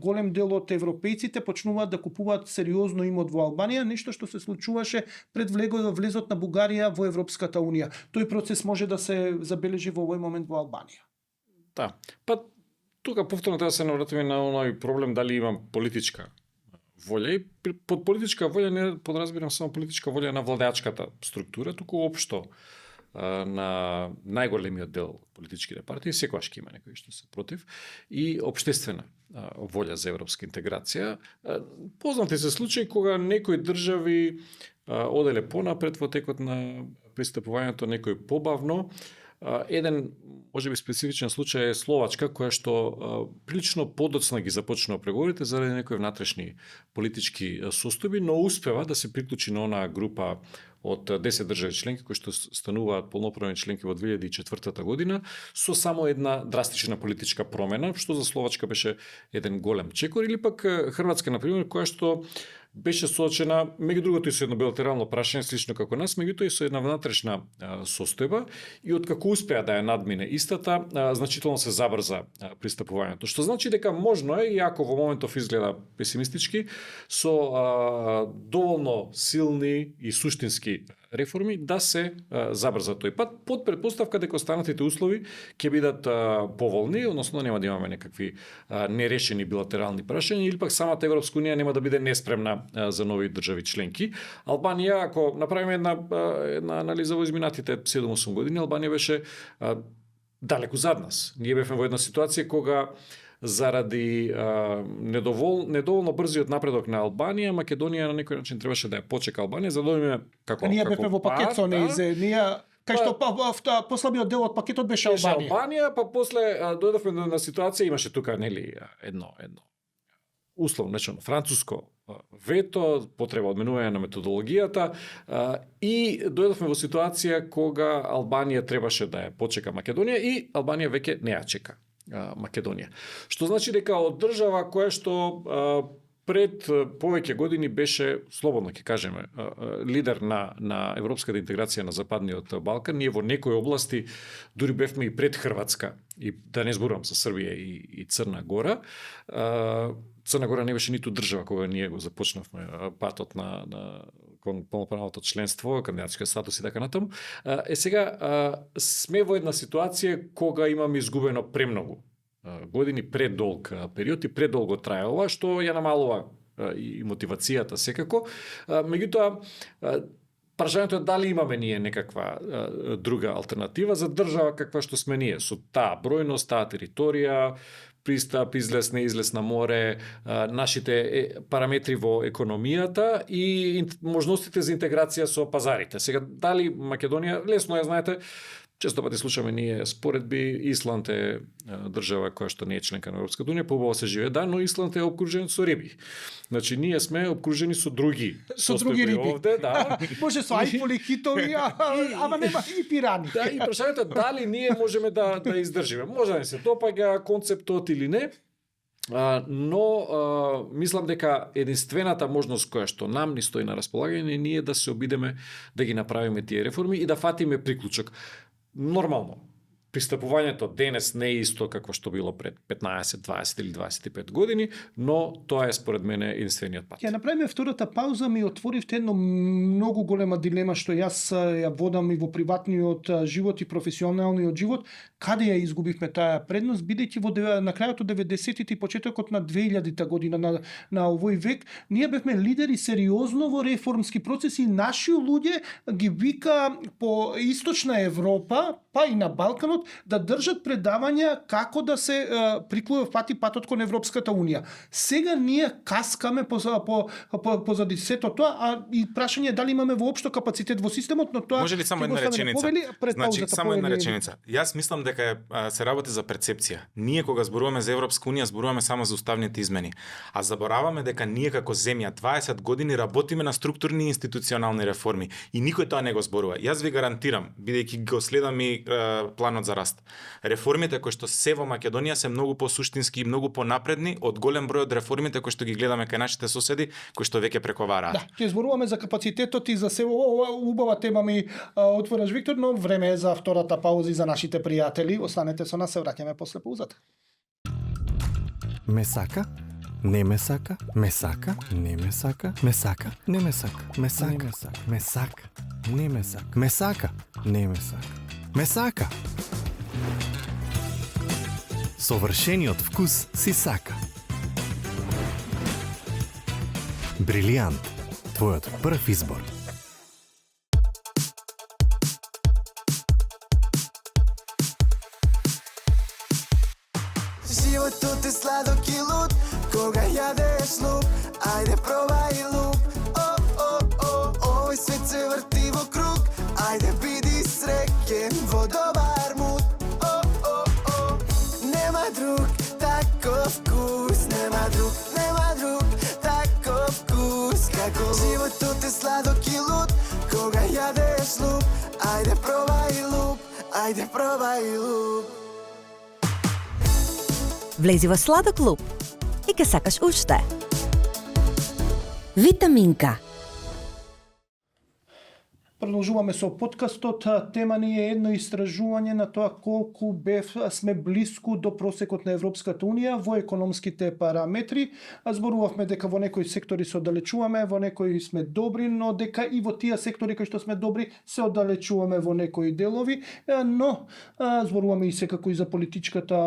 голем дел од европејците почнуваат да купуваат сериозно имот во Албанија, нешто што се случуваше пред влезот на Бугарија во Европската унија. Тој процес може да се забележи во овој момент во Албанија. Да. Па тука повторно треба да се навратиме на оној проблем дали имам политичка волја, и под политичка волја не подразбирам само политичка волја на владеачката структура, туку општо на најголемиот дел политичките партии, секогаш ќе има некои што се против, и општествена волја за европска интеграција. Познати се случаи кога некои држави оделе понапред во текот на пристапувањето, некои побавно. Еден, можеби специфичен случај е Словачка, која што прилично подоцна ги започнува преговорите заради некои внатрешни политички состојби, но успева да се приклучи на онаа група од 10 држави членки кои што стануваат полноправни членки во 2004 година со само една драстична политичка промена, што за Словачка беше еден голем чекор, или пак Хрватска, например, која што беше соочена, меѓу другото и со едно билатерално прашање, слично како нас, меѓутоа и со една внатрешна состојба, и откако успеа да ја надмине истата, значително се забрза пристапувањето. Што значи дека можно е, иако во моментов изгледа песимистички, со доволно силни и суштински реформи да се забрза тој пат, под предпоставка дека останатите услови ќе бидат поволни, односно нема да имаме некакви нерешени билатерални прашања, или пак самата Европска унија нема да биде неспремна за нови држави членки. Албанија, ако направиме една анализа во изминатите 7-8 години, Албанија беше далеку зад нас. Ние бевме во една ситуација кога заради недоволно брзиот напредок на Албанија, Македонија на некој начин требаше да ја почека Албанија, за да одиме како ние бевме во пакет со неизе, ние кај што послабиот дел од пакетот беше Албанија. Па после дојдовме на ситуација, имаше тука нели едно условно речено француско вето, потреба одменување на методологијата, и дојдовме во ситуација кога Албанија требаше да ја почека Македонија и Албанија веќе не ја чека Македонија. Што значи дека од држава која што пред повеќе години беше, слободно ќе кажеме, лидер на европската интеграција на Западниот Балкан, ние во некои области дури бевме и пред Хрватска, и да не зборувам за Србија и Црна Гора. Црна Гора не беше ниту држава кога ние го започнавме патот на кон полноправното членство, кандидатскиот статус и така натаму. Сега сме во една ситуација кога имаме изгубено премногу години, предолг период и предолго трае ова, што ја намалува и мотивацијата секако. Меѓутоа, прашањето е дали имаме ние некаква друга алтернатива за држава каква што сме ние, со таа бројност, таа територија, пристап, излез, неизлез на море, нашите параметри во економијата и можностите за интеграција со пазарите. Сега, дали Македонија, лесно ја знаете, често пати слушаме ние споредби, Исланд е држава која што не е членка на Европската унија, побаво се живее, да, но Исланд е обкружен со риби. Значи ние сме обкружени со други Со други состојби риби. овде, да. Може со ајфоли, китови, ама нема и пирани. Да, и прашањето е дали ние можеме да издржиме. Може да не се допаѓа концептот или не, но мислам дека единствената можност која што нам ни стои на располагање е ние да се обидеме да ги направиме тие реформи и да фатиме приклучок. Нормално, пристапувањето денес не е исто како што било пред 15, 20 или 25 години, но тоа е според мене единствениот пат. Ќе направиме втората пауза, ми отворивте едно многу голема дилема што јас ја водам и во приватниот живот и професионалниот живот, каде ја изгубивме таа предност, бидејќи на крајот од 90-тите и почетокот на 2000-та година на овој век, ние бевме лидери сериозно во реформски процеси, наши луѓе ги вика по Источна Европа, па и на Балканот, да држат предавања како да се фати патот кон Европската унија. Сега ние каскаме позади сето тоа, а и прашање е дали имаме воопшто капацитет во системот, но тоа може ли само една реченица? Значи, само една реченица. Јас мислам дека се работи за перцепција. Ние кога зборуваме за Европска унија, зборуваме само за уставните измени, а забораваме дека ние како земја 20 години работиме на структурни и институционални реформи и никој тоа не го зборува. Јас ви гарантирам, бидејќи го следам и планот за раст. Реформите кои што се во Македонија се многу посуштински и многу понапредни од голем број од реформите кои што ги гледаме кај нашите соседи, кои што веќе прековараат. Да, ќе зборуваме за капацитетот и за се ова убава тема ми отвораш, Виктор, но време е за втората пауза и за нашите пријатели. Останете со нас, се враќаме после паузата. Ме сака? Не ме сака? Ме сака? Не ме сака? Ме сака? Не ме сака? Ме сака? Ме сака? Не ме сака? Ме сака? Не ме сака? Ме сака? Совршениот вкус си сака. Брилијант. Твојот прв избор. Животот е сладок и луд, кога јадеш луп, ајде пробај луп. Овој свет се врти во круг, ајде биди среќен во добар муд. Нема друг таков вкус, нема друг таков вкус како животот е сладок и луд, кога јадеш луп, ајде пробај луп, ајде пробај луп. Влези во Сладок клуб и ке сакаш уште. Витаминка. Продолжуваме со подкастот. Тема ни е едно истражување на тоа колку сме блиску до просекот на Европската унија во економските параметри. Зборувавме дека во некои сектори се оддалечуваме, во некои сме добри, но дека и во тие сектори кои што сме добри се оддалечуваме во некои делови, но зборуваме и секако и за политичката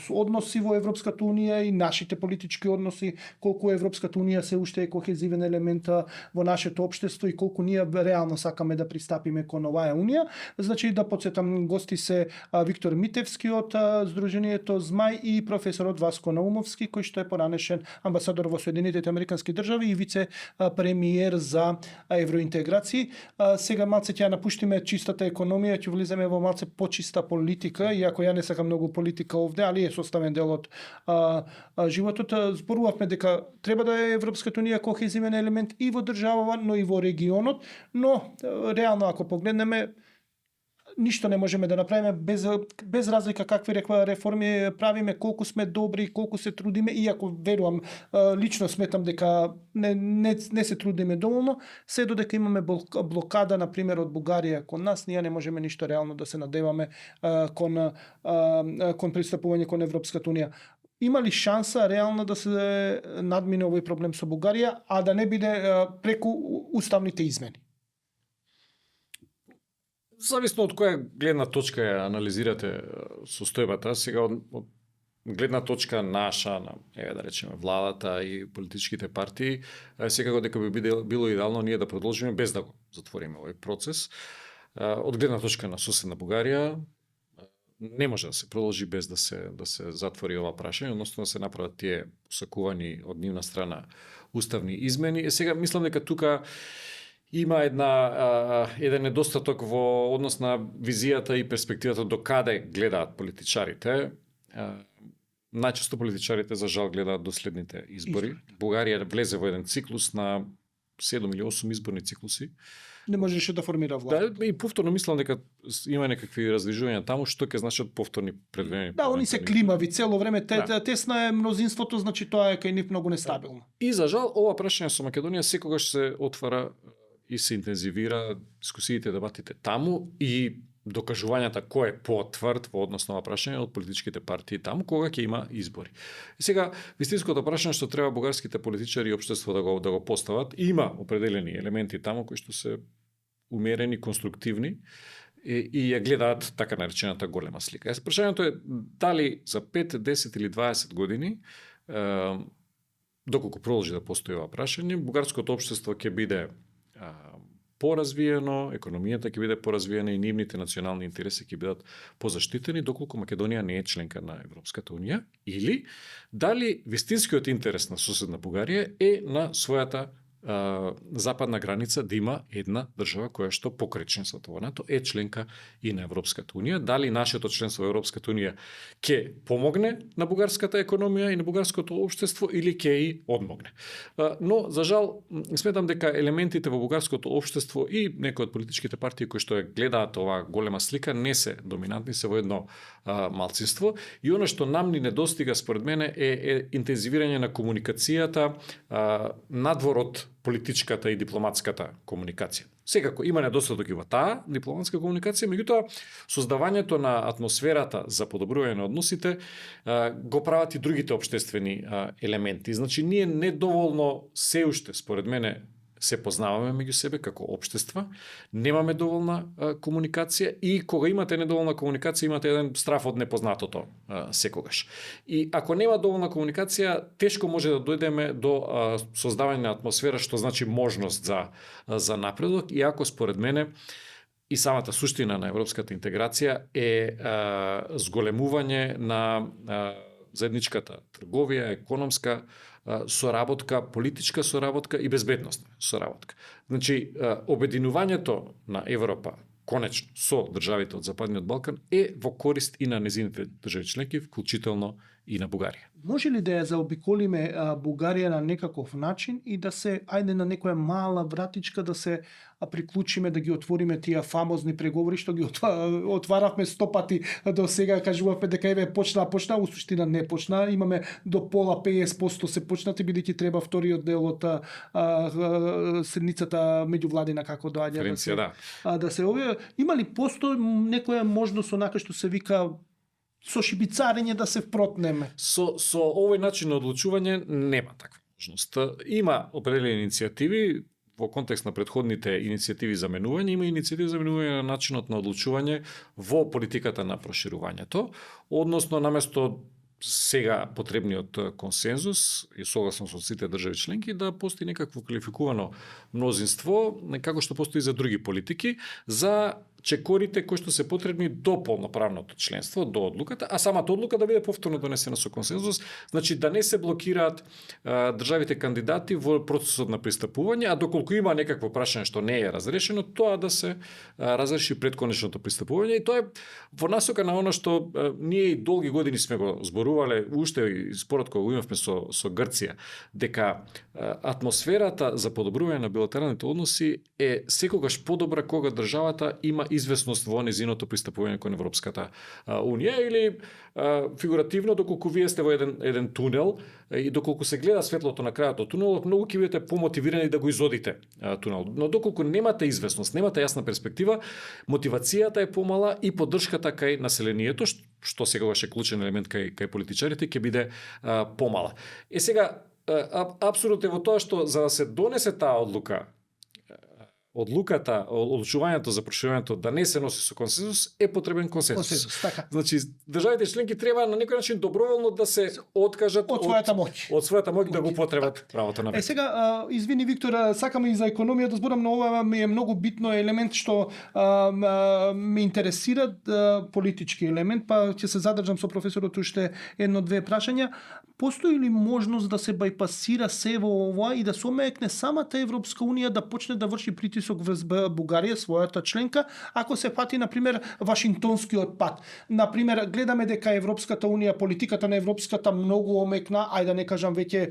односи во Европската унија и нашите политички односи, колку Европската унија се уште е кохезивен елемент во нашето општество и колку ние реално сакаме да пристапиме кон оваа унија. Значи да подсетам, гости се Виктор Митевски од Сдруженијето Змај и професорот Васко Наумовски, кој што е поранешен амбасадор во Соединетите Американски држави и вице премиер за евроинтеграции. Сега малце ќе напуштиме чистата економија, ќе влиземе во малце почиста политика, иако ја не сакам многу политика овде, али е составен дел од животот. Зборувавме дека треба да е Европската унија кохезивен елемент и во државава, но и во регионот, но реално ако погледнеме, ништо не можеме да направиме без разлика какви реформи правиме, колку сме добри, колку се трудиме, иако верувам, лично сметам дека не се трудиме доволно, се додека имаме блокада, например, од Бугарија кон нас, ние не можеме ништо реално да се надеваме кон пристапување кон Европската унија. Има ли шанса реално да се надмине овој проблем со Бугарија, а да не биде преку уставните измени? Зависно од која гледна точка ја анализирате состојбата, сега од гледна точка наша, на, да речеме, владата и политичките партии, секако дека би било идеално ние да продолжиме без да го затвориме овој процес. Од гледна точка на соседна Бугарија, не може да се продолжи без да се затвори ова прашање, односно да се направат тие посакувани од нивна страна уставни измени. Сега мислам дека тука Има еден недостаток во однос на визијата и перспективата до каде гледаат политичарите. Најчесто политичарите за жал гледаат до следните избори. Бугарија влезе во еден циклус на 7 или 8 изборни циклуси. Не можеше да формира власт. Да, и повторно мислам дека има некакви раздвижувања таму, што ќе значат повторни предвидени. Да, они се климави цело време, тесна е мнозинството, значи тоа е кај нив многу нестабилно. И за жал, ова прашање со Македонија секогаш се отвара и се интензивира дискусиите, дебатите таму и докажувањата кој е потврд во однос на ова прашање од политичките партии таму кога ќе има избори. И сега вистинското прашање што треба бугарските политичари и општество да го постават, има определени елементи таму кои што се умерени, конструктивни и ја гледаат така наречената голема слика. Прашањето е дали за 5, 10 или 20 години доколку продолжи да постои ова прашање, бугарското општество ќе биде поразвиено, економијата ќе биде поразвиена и нивните национални интереси ќе бидат позаштитени доколку Македонија не е членка на Европската унија, или дали вистинскиот интерес на соседна Бугарија е на својата западна граница да има една држава која што покрај членството во НАТО е членка и на Европската унија. Дали нашето членство во Европската унија ќе помогне на бугарската економија и на бугарското општество или ќе и одмогне. Но за жал сметам дека елементите во бугарското општество и некои од политичките партии кои што ја гледаат оваа голема слика не се доминантни, се во едно малцинство и она што нам ни недостига според мене е интензивирање на комуникацијата надвор од политичката и дипломатската комуникација. Секако има недостаток и во таа дипломатска комуникација, меѓутоа создавањето на атмосферата за подобрување на односите го прават и другите општествени елементи. Значи ние недоволно се уште според мене се познаваме меѓу себе како општества, немаме доволна комуникација и кога имате недоволна комуникација имате еден страф од непознатото секогаш. И ако нема доволна комуникација, тешко може да дојдеме до создавање на атмосфера што значи можност за напредок, иако според мене и самата суштина на европската интеграција е зголемување на заедничката трговија, економска соработка, политичка соработка и безбедносна соработка. Значи, обединувањето на Европа конечно со државите од Западниот Балкан е во корист и на незините држави членки, вклучително и на Бугарија. Може ли да ја заобиколиме Бугарија на некаков начин и да се, ајде на некоја мала вратичка да се приклучиме, да ги отвориме тие фамозни преговори што ги отваравме 100 пати до сега, кажувавме дека еве почна, у суштина не почна, имаме до пола 50% се почнати, бидејќи треба вториот дел од седницата меѓувладина како доаѓа да се овие. Има ли постои некоја можност онака што се вика со шибицарење да се впротнеме? Со овој начин на одлучување нема таква можност. Има определени иницијативи во контекст на претходните иницијативи за менување, има иницијативи за менување на начинот на одлучување во политиката на проширувањето, односно наместо сега потребниот консензус и согласно со сите држави членки да постои некакво квалификувано мнозинство, како што постои за други политики, за чекорите кои што се потребни до полноправното членство, до одлуката, а самата одлука да биде повторно донесена со консензус, значи да не се блокираат државите кандидати во процесот на пристапување, а доколку има некакво прашање што не е разрешено, тоа да се разреши пред конечното пристапување и тоа е во насока на она што ние и долги години сме го зборувале, уште и спорот кога го имавме со Грција, дека атмосферата за подобрување на билатералните односи е секогаш подобра кога државата има известност во незиното пристапување кон Европската унија или фигуративно доколку вие сте во еден тунел и доколку се гледа светлото на крајот од тунелот, многу ќе бидете помотивирани да го изодите тунелот. Но доколку немате известност, немате јасна перспектива, мотивацијата е помала и поддршката кај населението, што секогаш е клучен елемент кај политичарите, ќе биде помала. Сега абсурдот е во тоа што за да се донесе таа одлука одлучувањето за проширувањето да не се носи со консензус е потребен консензус. Консензус, така. Значи државите членки треба на некој начин доброволно да се откажат Од својата моќ. од својата моќ да го потребат правото на вето. Сега, извини Виктор, сакам и за економија да зборам, но ова ми е многу битно елемент што ме интересира, политички елемент, па ќе се задржам со професорот уште едно-две прашања. Постои ли можност да се бајпасира се во ова и да се омекне самата Европска унија да почне да врши притисок врз Бугарија, својата членка, ако се фати, например, Вашингтонскиот пат? Например, гледаме дека Европската унија, политиката на Европската многу омекна, ајде да не кажам веќе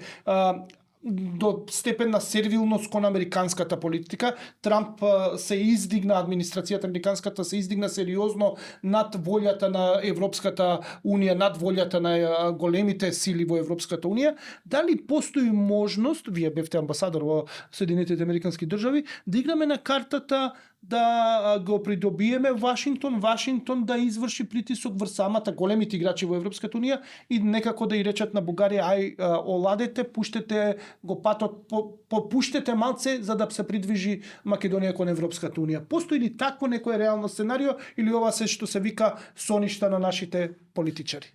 до степен на сервилност кон американската политика. Трамп се издигна, администрацијата американската се издигна сериозно над волјата на Европската унија, над волјата на големите сили во Европската унија. Дали постои можност, вие бевте амбасадор во Соединетите американски држави, да играме на картата да го придобиеме Вашингтон да изврши притисок врз самата големите играчи во Европската унија и некако да и речат на Бугарија, оладете, пуштете го патот, попуштете малце за да се придвижи Македонија кон Европската унија. Постои ли такво некое реално сценарио или ова се што се вика соништа на нашите политичари?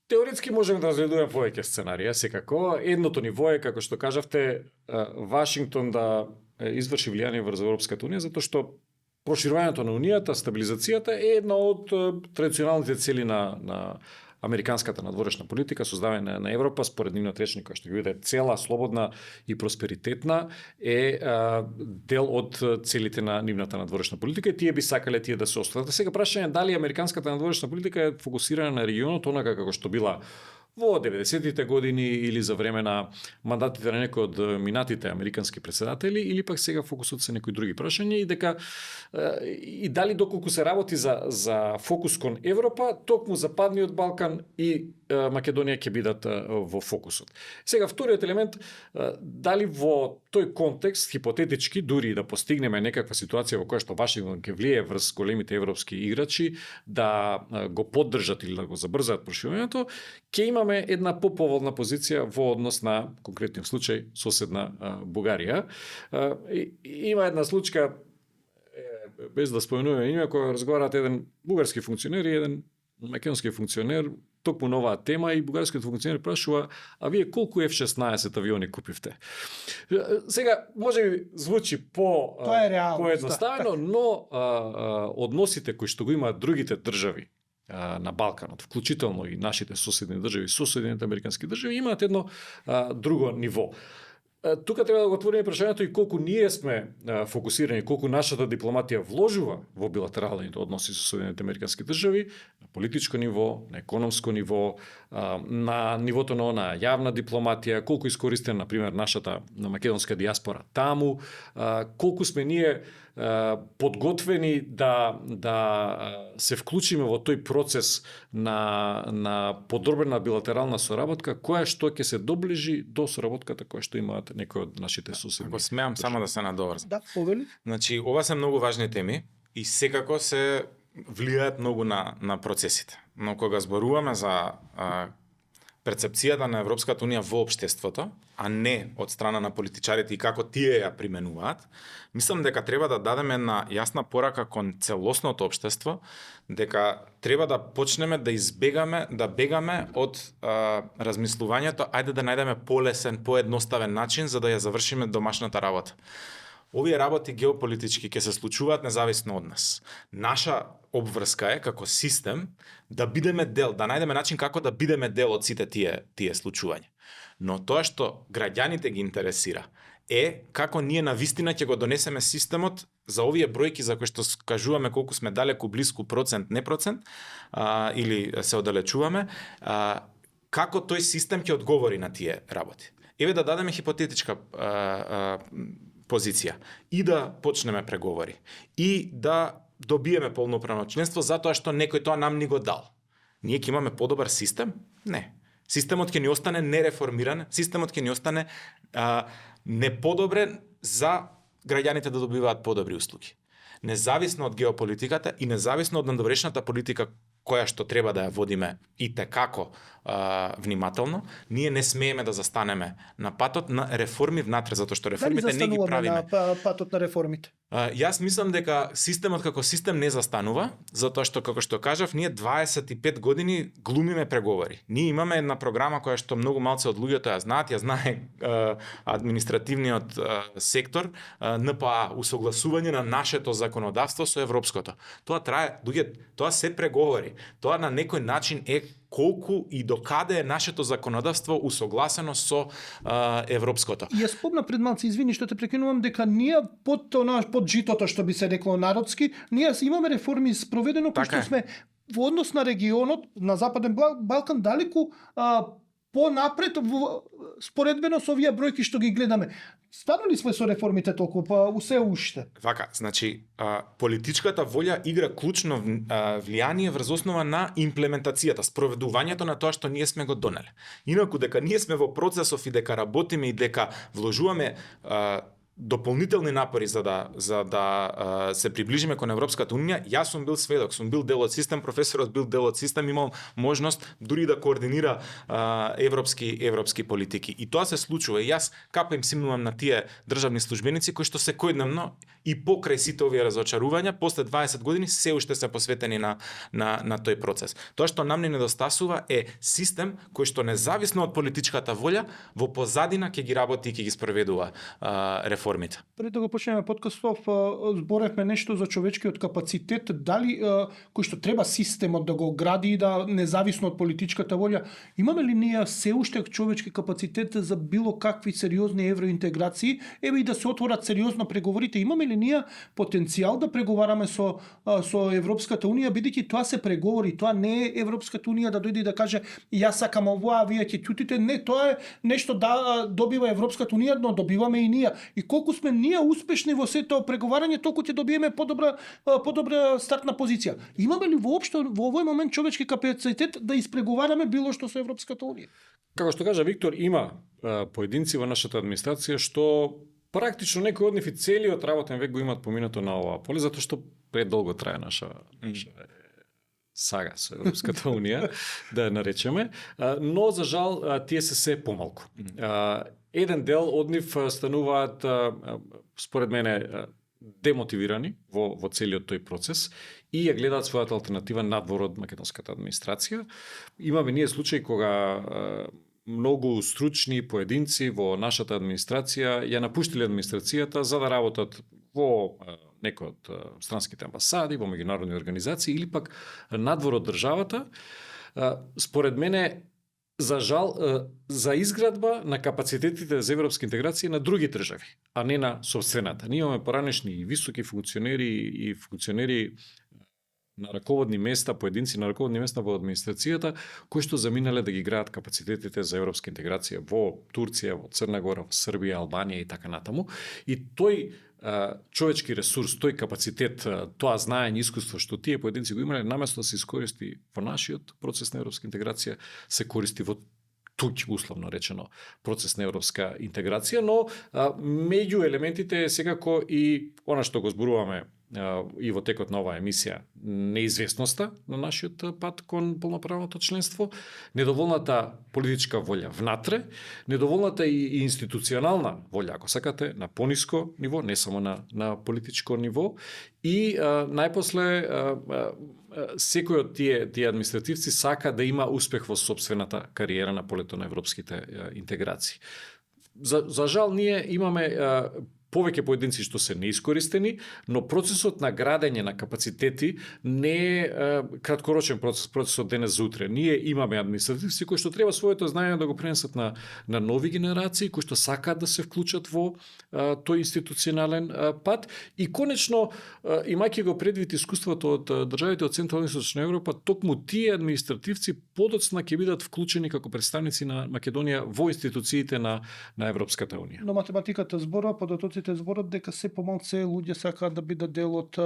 Теоретски можеме да разгледуваме повеќе сценарија, секако. Едното ниво е, како што кажавте, Вашингтон да изврши влијание врз Европската унија, затоа што проширувањето на унијата, стабилизацијата е една од традиционалните цели на американската надворешна политика, создавање на Европа, според нивната речник, која што ги биде цела, слободна и просперитетна, е дел од целите на нивната надворешна политика и тие би сакале тие да се остварат. Сега прашање дали американската надворешна политика е фокусирана на регионот, онака како што била во 90-тите години или за време на мандатите на некои од минатите американски председатели, или пак сега фокусот се некои други прашања и дека и дали доколку се работи за фокус кон Европа, токму Западниот Балкан и Македонија ќе бидат во фокусот. Сега вториот елемент, дали во тој контекст хипотетички дури да постигнеме некаква ситуација во која што Вашингтон ќе влие врз големите европски играчи да го поддржат или да го забрзаат проширувањето, ќе имаме една поповолна позиција во однос на конкретниот случај соседна Бугарија. Има една случка, без да споменуваме име, која разговараат еден бугарски функционер и еден македонски функционер токму на оваа тема и бугарскиот функционер прашува: а вие колку F-16 авиони купивте? Сега може би звучи поедноставено, но односите кои што го имаат другите држави на Балканот, вклучително и нашите соседни држави со Соединетите американски држави, имаат едно друго ниво. Тука треба да го отвориме прашањето и колку ние сме фокусирани, колку нашата дипломатија вложува во билатералните односи со Соединетите американски држави, на политичко ниво, на економско ниво, на нивото на јавна дипломатија, колку искористена, например, нашата македонска диаспора таму, колку сме ние подготвени да се вклучиме во тој процес на подобрена билатерална соработка, која што ќе се доближи до соработката која што имаат некои од нашите соседни. Ако смеам само да се надоврзам. Да, повели. Значи, ова се многу важни теми и секако се влијаат многу на процесите. Но кога зборуваме за перцепцијата на Европската унија во општеството, а не од страна на политичарите и како тие ја применуваат, мислам дека треба да дадеме една јасна порака кон целосното општество, дека треба да почнеме да избегаме, да бегаме од размислувањето, ајде да најдеме полесен, поедноставен начин за да ја завршиме домашната работа. Овие работи геополитички ќе се случуваат независно од нас. Наша обврска е како систем да бидеме дел, да најдеме начин како да бидеме дел од сите тие случувања. Но тоа што граѓаните ги интересира е како ние навистина ќе го донесеме системот за овие бројки за кои што кажуваме колку сме далеку, блиску, процент, не процент, или се оддалечуваме, како тој систем ќе одговори на тие работи. Еве да дадеме хипотетичка позиција и да почнеме преговори и да добиеме полноправно членство затоа што некој тоа нам ни го дал. Ние ќе имаме подобар систем? Не. Системот ќе ни остане нереформиран, системот ќе ни остане неподобрен за граѓаните да добиваат подобри услуги. Независно од геополитиката и независно од надворешната политика која што треба да ја водиме и те како внимателно. Ние не смееме да застанеме на патот на реформи внатре, затоа што Дали реформите не ги застануваме правиме. на патот на реформите? Јас мислам дека системот како систем не застанува, затоа што, како што кажав, ние 25 години глумиме преговори. Ние имаме една програма која што многу малце од луѓето ја знаат, ја знае административниот сектор, НПА, усогласување на нашето законодавство со европското. Тоа трае, тоа се преговори. Тоа на некој начин е колку и докаде е нашето законодавство усогласено со европското. И ја спомна пред малце, извини што те прекинувам, дека ние под житото, што би се рекло народски, ние имаме реформи спроведено кои што сме во однос на регионот, на Западен Балкан, далеку понапред споредбено со овие бројки што ги гледаме. Станали сме со реформите толку, па усе уште. Вака, значи, политичката волја игра клучно влијание врз основа на имплементацијата, спроведувањето на тоа што ние сме го донеле. Инаку, дека ние сме во процесов и дека работиме и дека вложуваме дополнителни напори за да се приближиме кон Европската унија, јас сум бил сведок, сум бил дел од систем, професорот бил дел од систем, имал можност дури да координира европски политики. И тоа се случува. И јас капа им симнувам на тие државни службеници кои што секојдневно и покрај сите овие разочарувања, после 20 години се уште се посветени на тој процес. Тоа што нам не недостасува е систем кој што независно од политичката волја во позадина ќе ги работи и ќе ги спроведува реформите. Пред да го почнеме подкастов, зборевме нешто за човечкиот капацитет, дали кој што треба системот да го гради и да независно од политичката волја, имаме ли ние се уште човечки капацитет за било какви сериозни евроинтеграции, еве и да се отворат сериозно преговорите, имаме ли ние потенцијал да преговараме со Европската унија, бидејќи тоа се преговори, тоа не е Европската унија да дојде и да каже јас сакам ова, а вие ќе ќутите, не, тоа е нешто да добива Европската унија, но добиваме и ние. И колку сме ние успешни во сето преговарање, толку ќе добиеме подобра стартна позиција. Имаме ли воопшто во овој момент човечки капацитет да испреговараме било што со Европската унија? Како што кажа Виктор, има поединци во нашата администрација што практично некои од нив и целиот работен век го имаат поминато на оваа поле, затоа што предолго трае наша сага со Европската унија, да ја наречеме, но за жал тие се помалку. Еден дел од нив стануваат, според мене, демотивирани во целиот тој процес и ја гледаат својата алтернатива надвор од македонската администрација. Имаме ние случаи кога многу стручни поединци во нашата администрација ја напуштиле администрацијата за да работат во некој од странските амбасади, во меѓународни организации или пак надвор од државата. Според мене, за жал, за изградба на капацитетите за европска интеграција на други држави, а не на собствената. Ние имаме поранешни и високи функционери на раководни места, поединци на раководни места во администрацијата, кои што заминале да ги граат капацитетите за европска интеграција во Турција, во Црна Гора, во Србија, Албанија и така натаму. И тој човечки ресурс, тој капацитет, тоа знаење, искуство што тие поединци го имале, наместо да се искористи во нашиот процес на европска интеграција, се користи во туѓ, условно речено, процес на европска интеграција, но меѓу елементите е секако и она што го зборуваме и во текот на оваа емисија, неизвестноста на нашиот пат кон полноправното членство, недоволната политичка волја внатре, недоволната и институционална волја, ако сакате, на пониско ниво, не само на политичко ниво, и најпосле секој од тие административци сака да има успех во сопствената кариера на полето на европските интеграции. За жал, ние имаме повеќе поединци што се неискористени, но процесот на градење на капацитети не е краткорочен процес од денес за утре. Ние имаме административци кои што треба своето знаење да го пренесат на нови генерации, кои што сакаат да се вклучат во тој институционален пат и конечно, имајќи го предвид искуството од државите од Централна и Источна Европа, токму тие административци подоцна ќе бидат вклучени како представници на Македонија во институциите на Европската унија. Но математиката зборува, подоцна експертите зборат дека се помалце луѓе сакаат да бидат дел од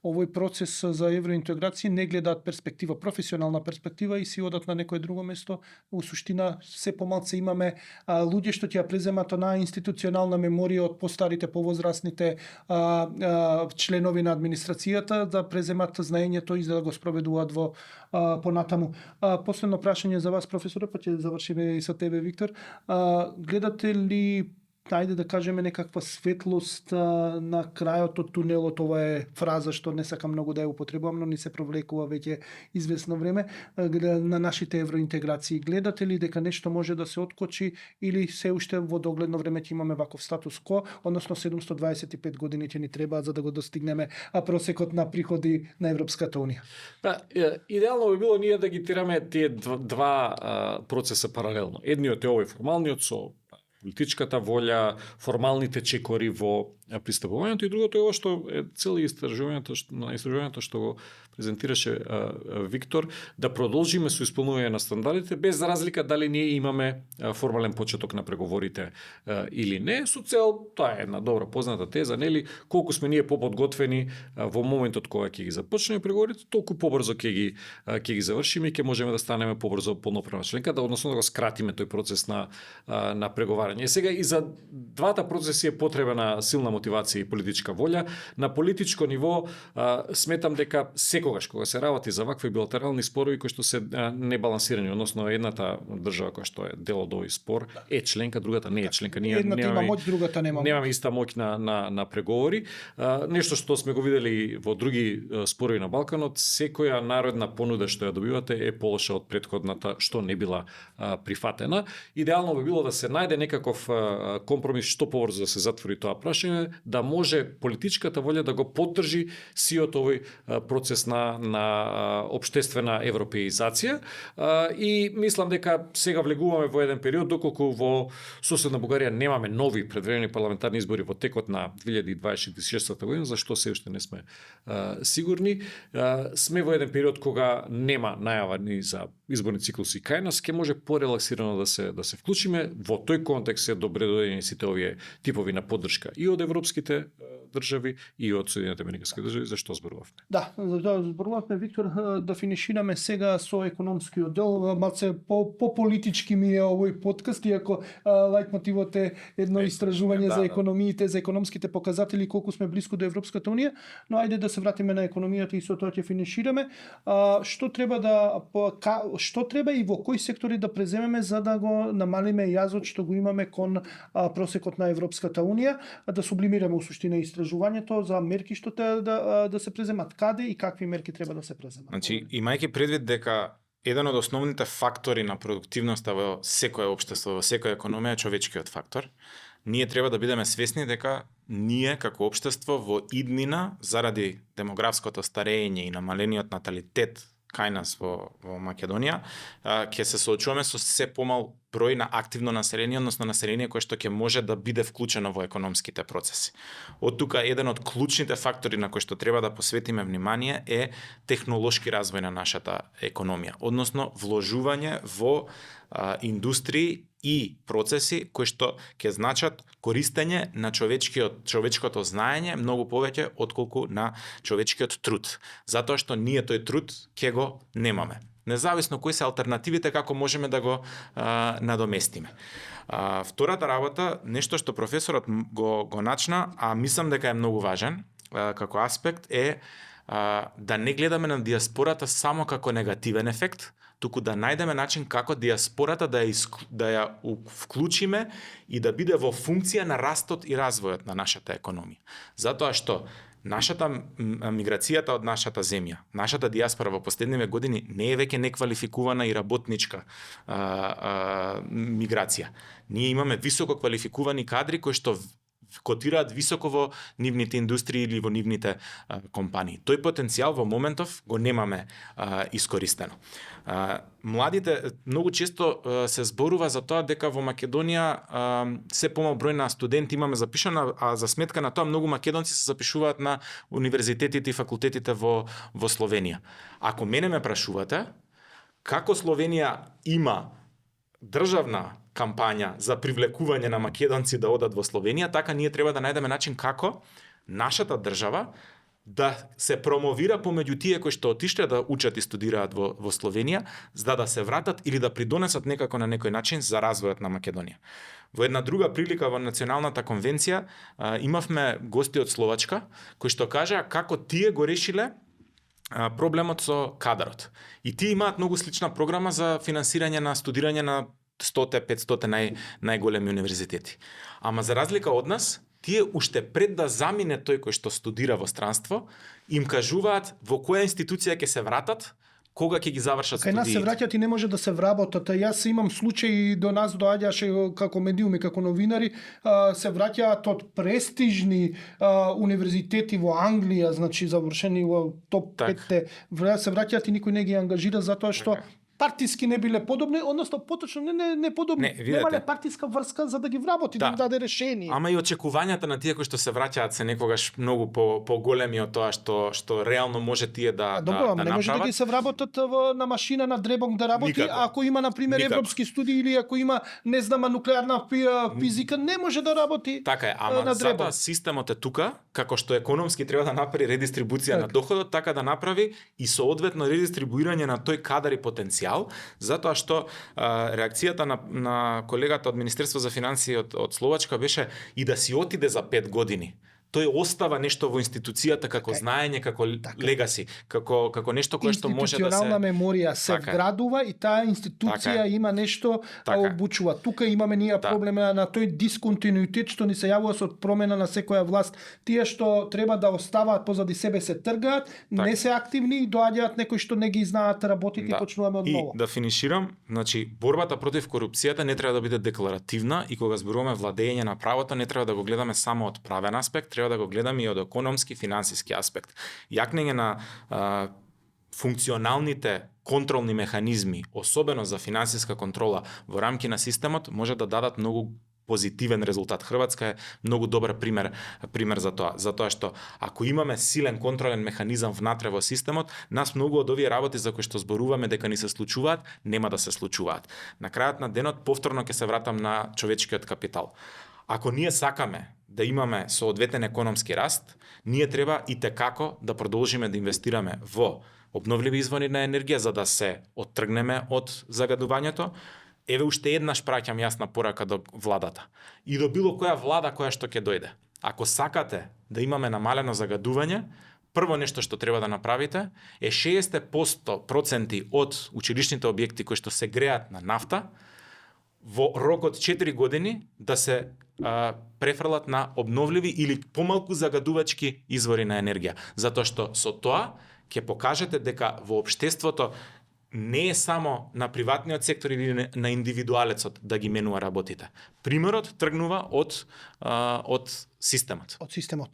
овој процес за евроинтеграција, не гледаат перспектива, професионална перспектива и си одат на некое друго место. У суштина се помалце имаме луѓе што ќе ја преземат онаа институционална меморија од постарите, повозрасните членови на администрацијата, да преземат знаењето и да го спроведуваат во понатаму. Последно прашање за вас, професоре, па ќе завршиме и со тебе, Виктор. Гледате ли, ајде да кажеме, некаква светлост на крајот од тунелот? Ова е фраза што не сакам многу да ја употребувам, но ни се провлекува веќе известно време на нашите евроинтеграции. Гледате ли дека нешто може да се откочи или се уште во догледно време ќе имаме ваков статус ко, односно 725 години ќе ни требаат за да го достигнеме просекот на приходи на Европската унија? Да, идеално би било ние да ги тираме тие два процеса паралелно. Едниот е овој формалниот со политичката волја, формалните чекори во пристапувањето, и другото е ова што е цели истражувањето што го презентираше Виктор, да продолжиме со исполнување на стандардите без разлика дали ние имаме формален почеток на преговорите или не, со цел, тоа е една добра позната теза, нели, колку сме ние поподготвени во моментот кога ќе ги започнеме преговорите, толку побрзо ќе ги завршиме и ќе можеме да станеме побрзо полноправна членка, односно да го скратиме тој процес на преговарање. Сега и за двата процеси е потребна силна мотивација и политичка волја. На политичко ниво сметам дека секогаш кога се работи за вакви билатерални спорови кои што се небалансирани, односно едната држава која што е дел од овој спор е членка, другата не е членка. Ние едната има моќ, другата нема. Немаме иста моќ на преговори. Нешто што сме го видели во други спорови на Балканот, секоја народна понуда што ја добивате е полоша од претходната што не била прифатена. Идеално би било да се најде некаков компромис што побрзо да се затвори тоа прашање, да може политичката волја да го поддржи сиот овој процес на општествена европеизација, и мислам дека сега влегуваме во еден период доколку во соседна Бугарија немаме нови предвремени парламентарни избори во текот на 2026 година, за што се уште не сме сигурни. Сме во еден период кога нема најава ни за изборни циклуси кај нас, ќе може порелаксирано да се вклучиме. Во тој контекст се добредојдени сите овие типови на поддршка и од европските држави и од Соединените американски држави, за што зборувавме. Да, зборувавме, Виктор, да финишираме сега со економскиот дел. Малце по-политички ми е овој подкаст, иако лајтмотивот е едно истражување за економиите, за економските показатели, колку сме блиску до Европската унија, но ајде да се вратиме на економијата и со тоа ќе финишираме. Што треба и во кои сектори да преземеме за да го намалиме јазот што го имаме кон просекот на Европската унија, да сублимираме усуштина истражувањето за мерки што треба да се преземат, каде и какви мерки треба да се преземат. Значи, имајќи предвид дека еден од основните фактори на продуктивноста во секое општество, во секоја економија е човечкиот фактор, ние треба да бидеме свесни дека ние како општество во иднина, заради демографското старење и намалениот наталитет кај нас во Македонија, ќе се соочуваме со се помал број на активно население, односно население кое што ќе може да биде вклучено во економските процеси. Од тука еден од клучните фактори на кои што треба да посветиме внимание е технолошки развој на нашата економија, односно вложување во индустрии и процеси кои што ќе значат користење на човечкото знаење многу повеќе отколку на човечкиот труд. Затоа што ние тој труд ќе го немаме. Независно кои се алтернативите како можеме да го надоместиме. Втората работа, нешто што професорот го начна, а мислам дека е многу важен како аспект, е да не гледаме на диаспората само како негативен ефект, туку да најдеме начин како диаспората да ја вклучиме и да биде во функција на растот и развојот на нашата економија. Затоа што нашата миграцијата од нашата земја, нашата диаспора во последниве години не е веќе неквалификувана и работничка миграција. Ние имаме високо квалификувани кадри кои што котираат високо во нивните индустрии или во нивните компании. Тој потенцијал во моментов го немаме искористено. Младите многу често се зборува за тоа дека во Македонија се помал број на студенти имаме запишано, а за сметка на тоа многу македонци се запишуваат на универзитетите и факултетите во Словенија. Ако мене ме прашувате, како Словенија има државна кампања за привлекување на македонци да одат во Словенија, така ние треба да најдеме начин како нашата држава да се промовира помеѓу тие кои што отишле да учат и студираат во Словенија, за да се вратат или да придонесат некако на некој начин за развојот на Македонија. Во една друга прилика во Националната конвенција имавме гости од Словачка кои што кажаа како тие го решиле проблемот со кадарот. И тие имаат многу слична програма за финансирање на студирање на 100-500 најголеми универзитети. Ама за разлика од нас, тие уште пред да замине тој кој што студира во странство, им кажуваат во која институција ќе се вратат, кога ќе ги завршат Кај нас се студиите. враќаат и не може да се вработат. Јас имам случаи до нас доаѓаше како медиуми, како новинари, се враќаат од престижни универзитети во Англија, значи завршени во топ Так. 5-те, се враќаат и никој не ги ангажира затоа што партиски не биле подобни, односно поточно не подобни. Не, видете. Немале партиска врска за да ги вработи, да им даде решение. Ама и очекувањата на тие кои што се враќаат се некогаш многу поголеми од тоа што реално може тие да Добро, ама да не може да направат. ги се вработат на машина на дребонг да работи, Никако. ако има на пример Никако. европски студии или ако има не знам нуклеарна физика, не може да работи. Така е, ама на дребонг. затоа системот е тука, како што економски треба да направи редистрибуција на доходот, така да направи и соодветно редистрибуирање на тој кадар и потенцијал, затоа што реакцијата на колегата од Министерство за финансии од Словачка беше и да си отиде за 5 години. Тој остава нешто во институцијата како знаење, како легаси, како нешто кое што може да се институционална меморија се Така е. вградува и таа институција Така е. има нешто Така е. обучува. Тука имаме ние проблема на тој дисконтинуитет што ни се јавува со промена на секоја власт. Тие што треба да оставаат позади себе се тргаат, не се активни и доаѓаат некои што не ги знаат работите и почнуваме од ново. И да финиширам, значи борбата против корупцијата не треба да биде декларативна и кога зборуваме владење на правото не треба да го гледаме само од правен аспект, треба да го гледаме и од економски, финансиски аспект. Јакнење на функционалните контролни механизми, особено за финансиска контрола во рамки на системот, може да дадат многу позитивен резултат. Хрватска е многу добар пример за тоа. Затоа што ако имаме силен контролен механизам внатре во системот, нас многу од овие работи за кои што зборуваме дека ни се случуваат, нема да се случуваат. На крајот на денот повторно ќе се вратам на човечкиот капитал. Ако ние сакаме да имаме соодветен економски раст, ние треба и текако да продолжиме да инвестираме во обновливи извори на енергија за да се оттргнеме од загадувањето. Еве уште еднаш праќам јасна порака до владата и до било која влада која што ќе дојде. Ако сакате да имаме намалено загадување, прво нешто што треба да направите е 60% од училишните објекти кои што се греат на нафта во рок од 4 години да се префрлат на обновливи или помалку загадувачки извори на енергија. Затоа што со тоа ќе покажете дека во општеството не е само на приватниот сектор или на индивидуалецот да ги менува работите. Примерот тргнува од системот. Од системот.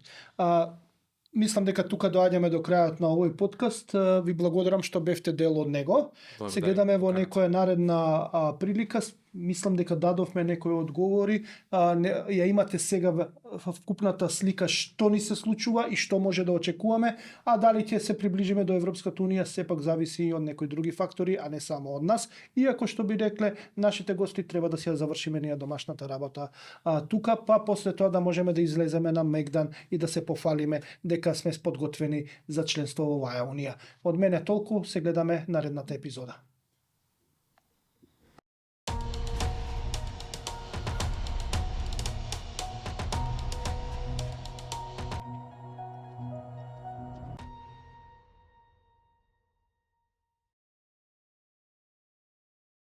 Мислам дека тука доаѓаме до крајот на овој подкаст. Ви благодарам што бевте дел од него. Се гледаме во некоја наредна прилика. Мислам дека дадовме некои одговори. Ја имате сега во вкупната слика што ни се случува и што може да очекуваме, а дали ќе се приближиме до Европската унија сепак зависи и од некои други фактори, а не само од нас. Иако што би рекле, нашите гости треба да си ја завршиме ние домашната работа тука, па после тоа да можеме да излеземе на мегдан и да се пофалиме дека сме подготвени за членство во оваа унија. Од мене толку, се гледаме наредната епизода.